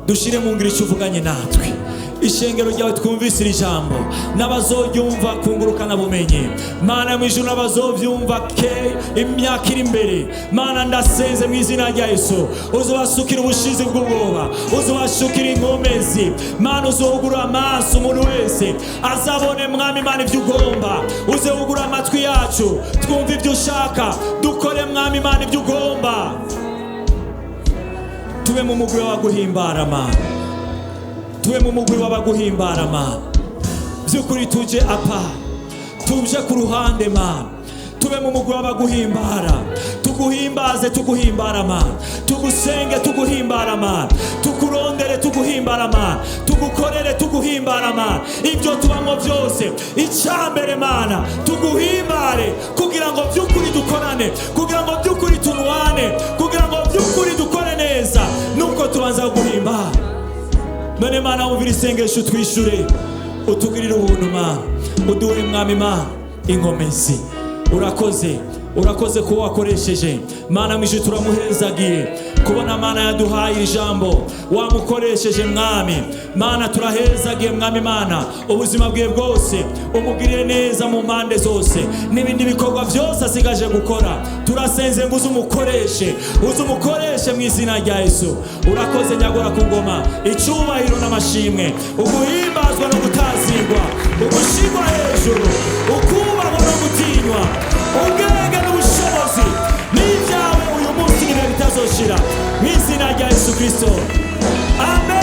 dushire mu ngiro icyo uvuganye natwe. Ishengero ryawe twumvise iri jambo n'abazoryumva kungurukana bumenyi, Mana mu ijuru, n'abazovyumva ke imyaka iri imbere, Mana, ndasenze mu izina rya Yesu, uzobasukira ubushizi bw'ubwoba, uzobasukira inkomezi. Mana, uzogura amaso umuntu wese azabone, Mwami Imana, ibyo ugomba. Uzogura amatwi yacu twumve ibyo ushaka, dukore, Mwami Imana, ibyo ugomba. Tube mu mugwi w'abaguhimbara, Mana, tube mu mugwi w'abaguhimbara, Mana. By'ukuri tuje apa, tuje ku ruhande, Mana, tube mu mugwi w'abaguhimbara, tuguhimbaze tuguhimbara, Mana, tugusenge tuguhimbara, Mana, tukurondere tuguhimbara, Mana, tugukorere tuguhimbara, Mana. Ibyo tubamo byose, icyambere, Mana, tuguhimbare, kugira ngo by'ukuri dukorane, kugira ngo by'ukuri tunwane, kugira ngo by'ukuri dukore neza, nuko tubanza guhimbara. None Mana, wumvira isengesho, twishure, utugirire ubuntu, Mana, uduhe, Mwami Mana, inkomezi. Urakoze, urakoze kuba wakoresheje. Mana mu ijuru, turamuhezagiye kubona Mana yaduhaye iri jambo, wamukoresheje. Mwami Mana, turahezagiye, Mwami Mana, ubuzima bwiwe bwose umugirire neza mu mpande zose, n'ibindi bikorwa byose asigaje gukora, turasenze ngo uze umukoreshe, uze umukoreshe mu izina rya Yesu. Urakoze nyagora ku ngoma. Icyubahiro n'amashimwe, uguhimbazwa no gutazigwa, ugushigwa hejuru, ukubahwa no gutinywa, ubwenge n'ubushobozi n'ibyawe uyu munsi n'ibihe bitazoshira, mu izina rya Yesu Kristo, amen.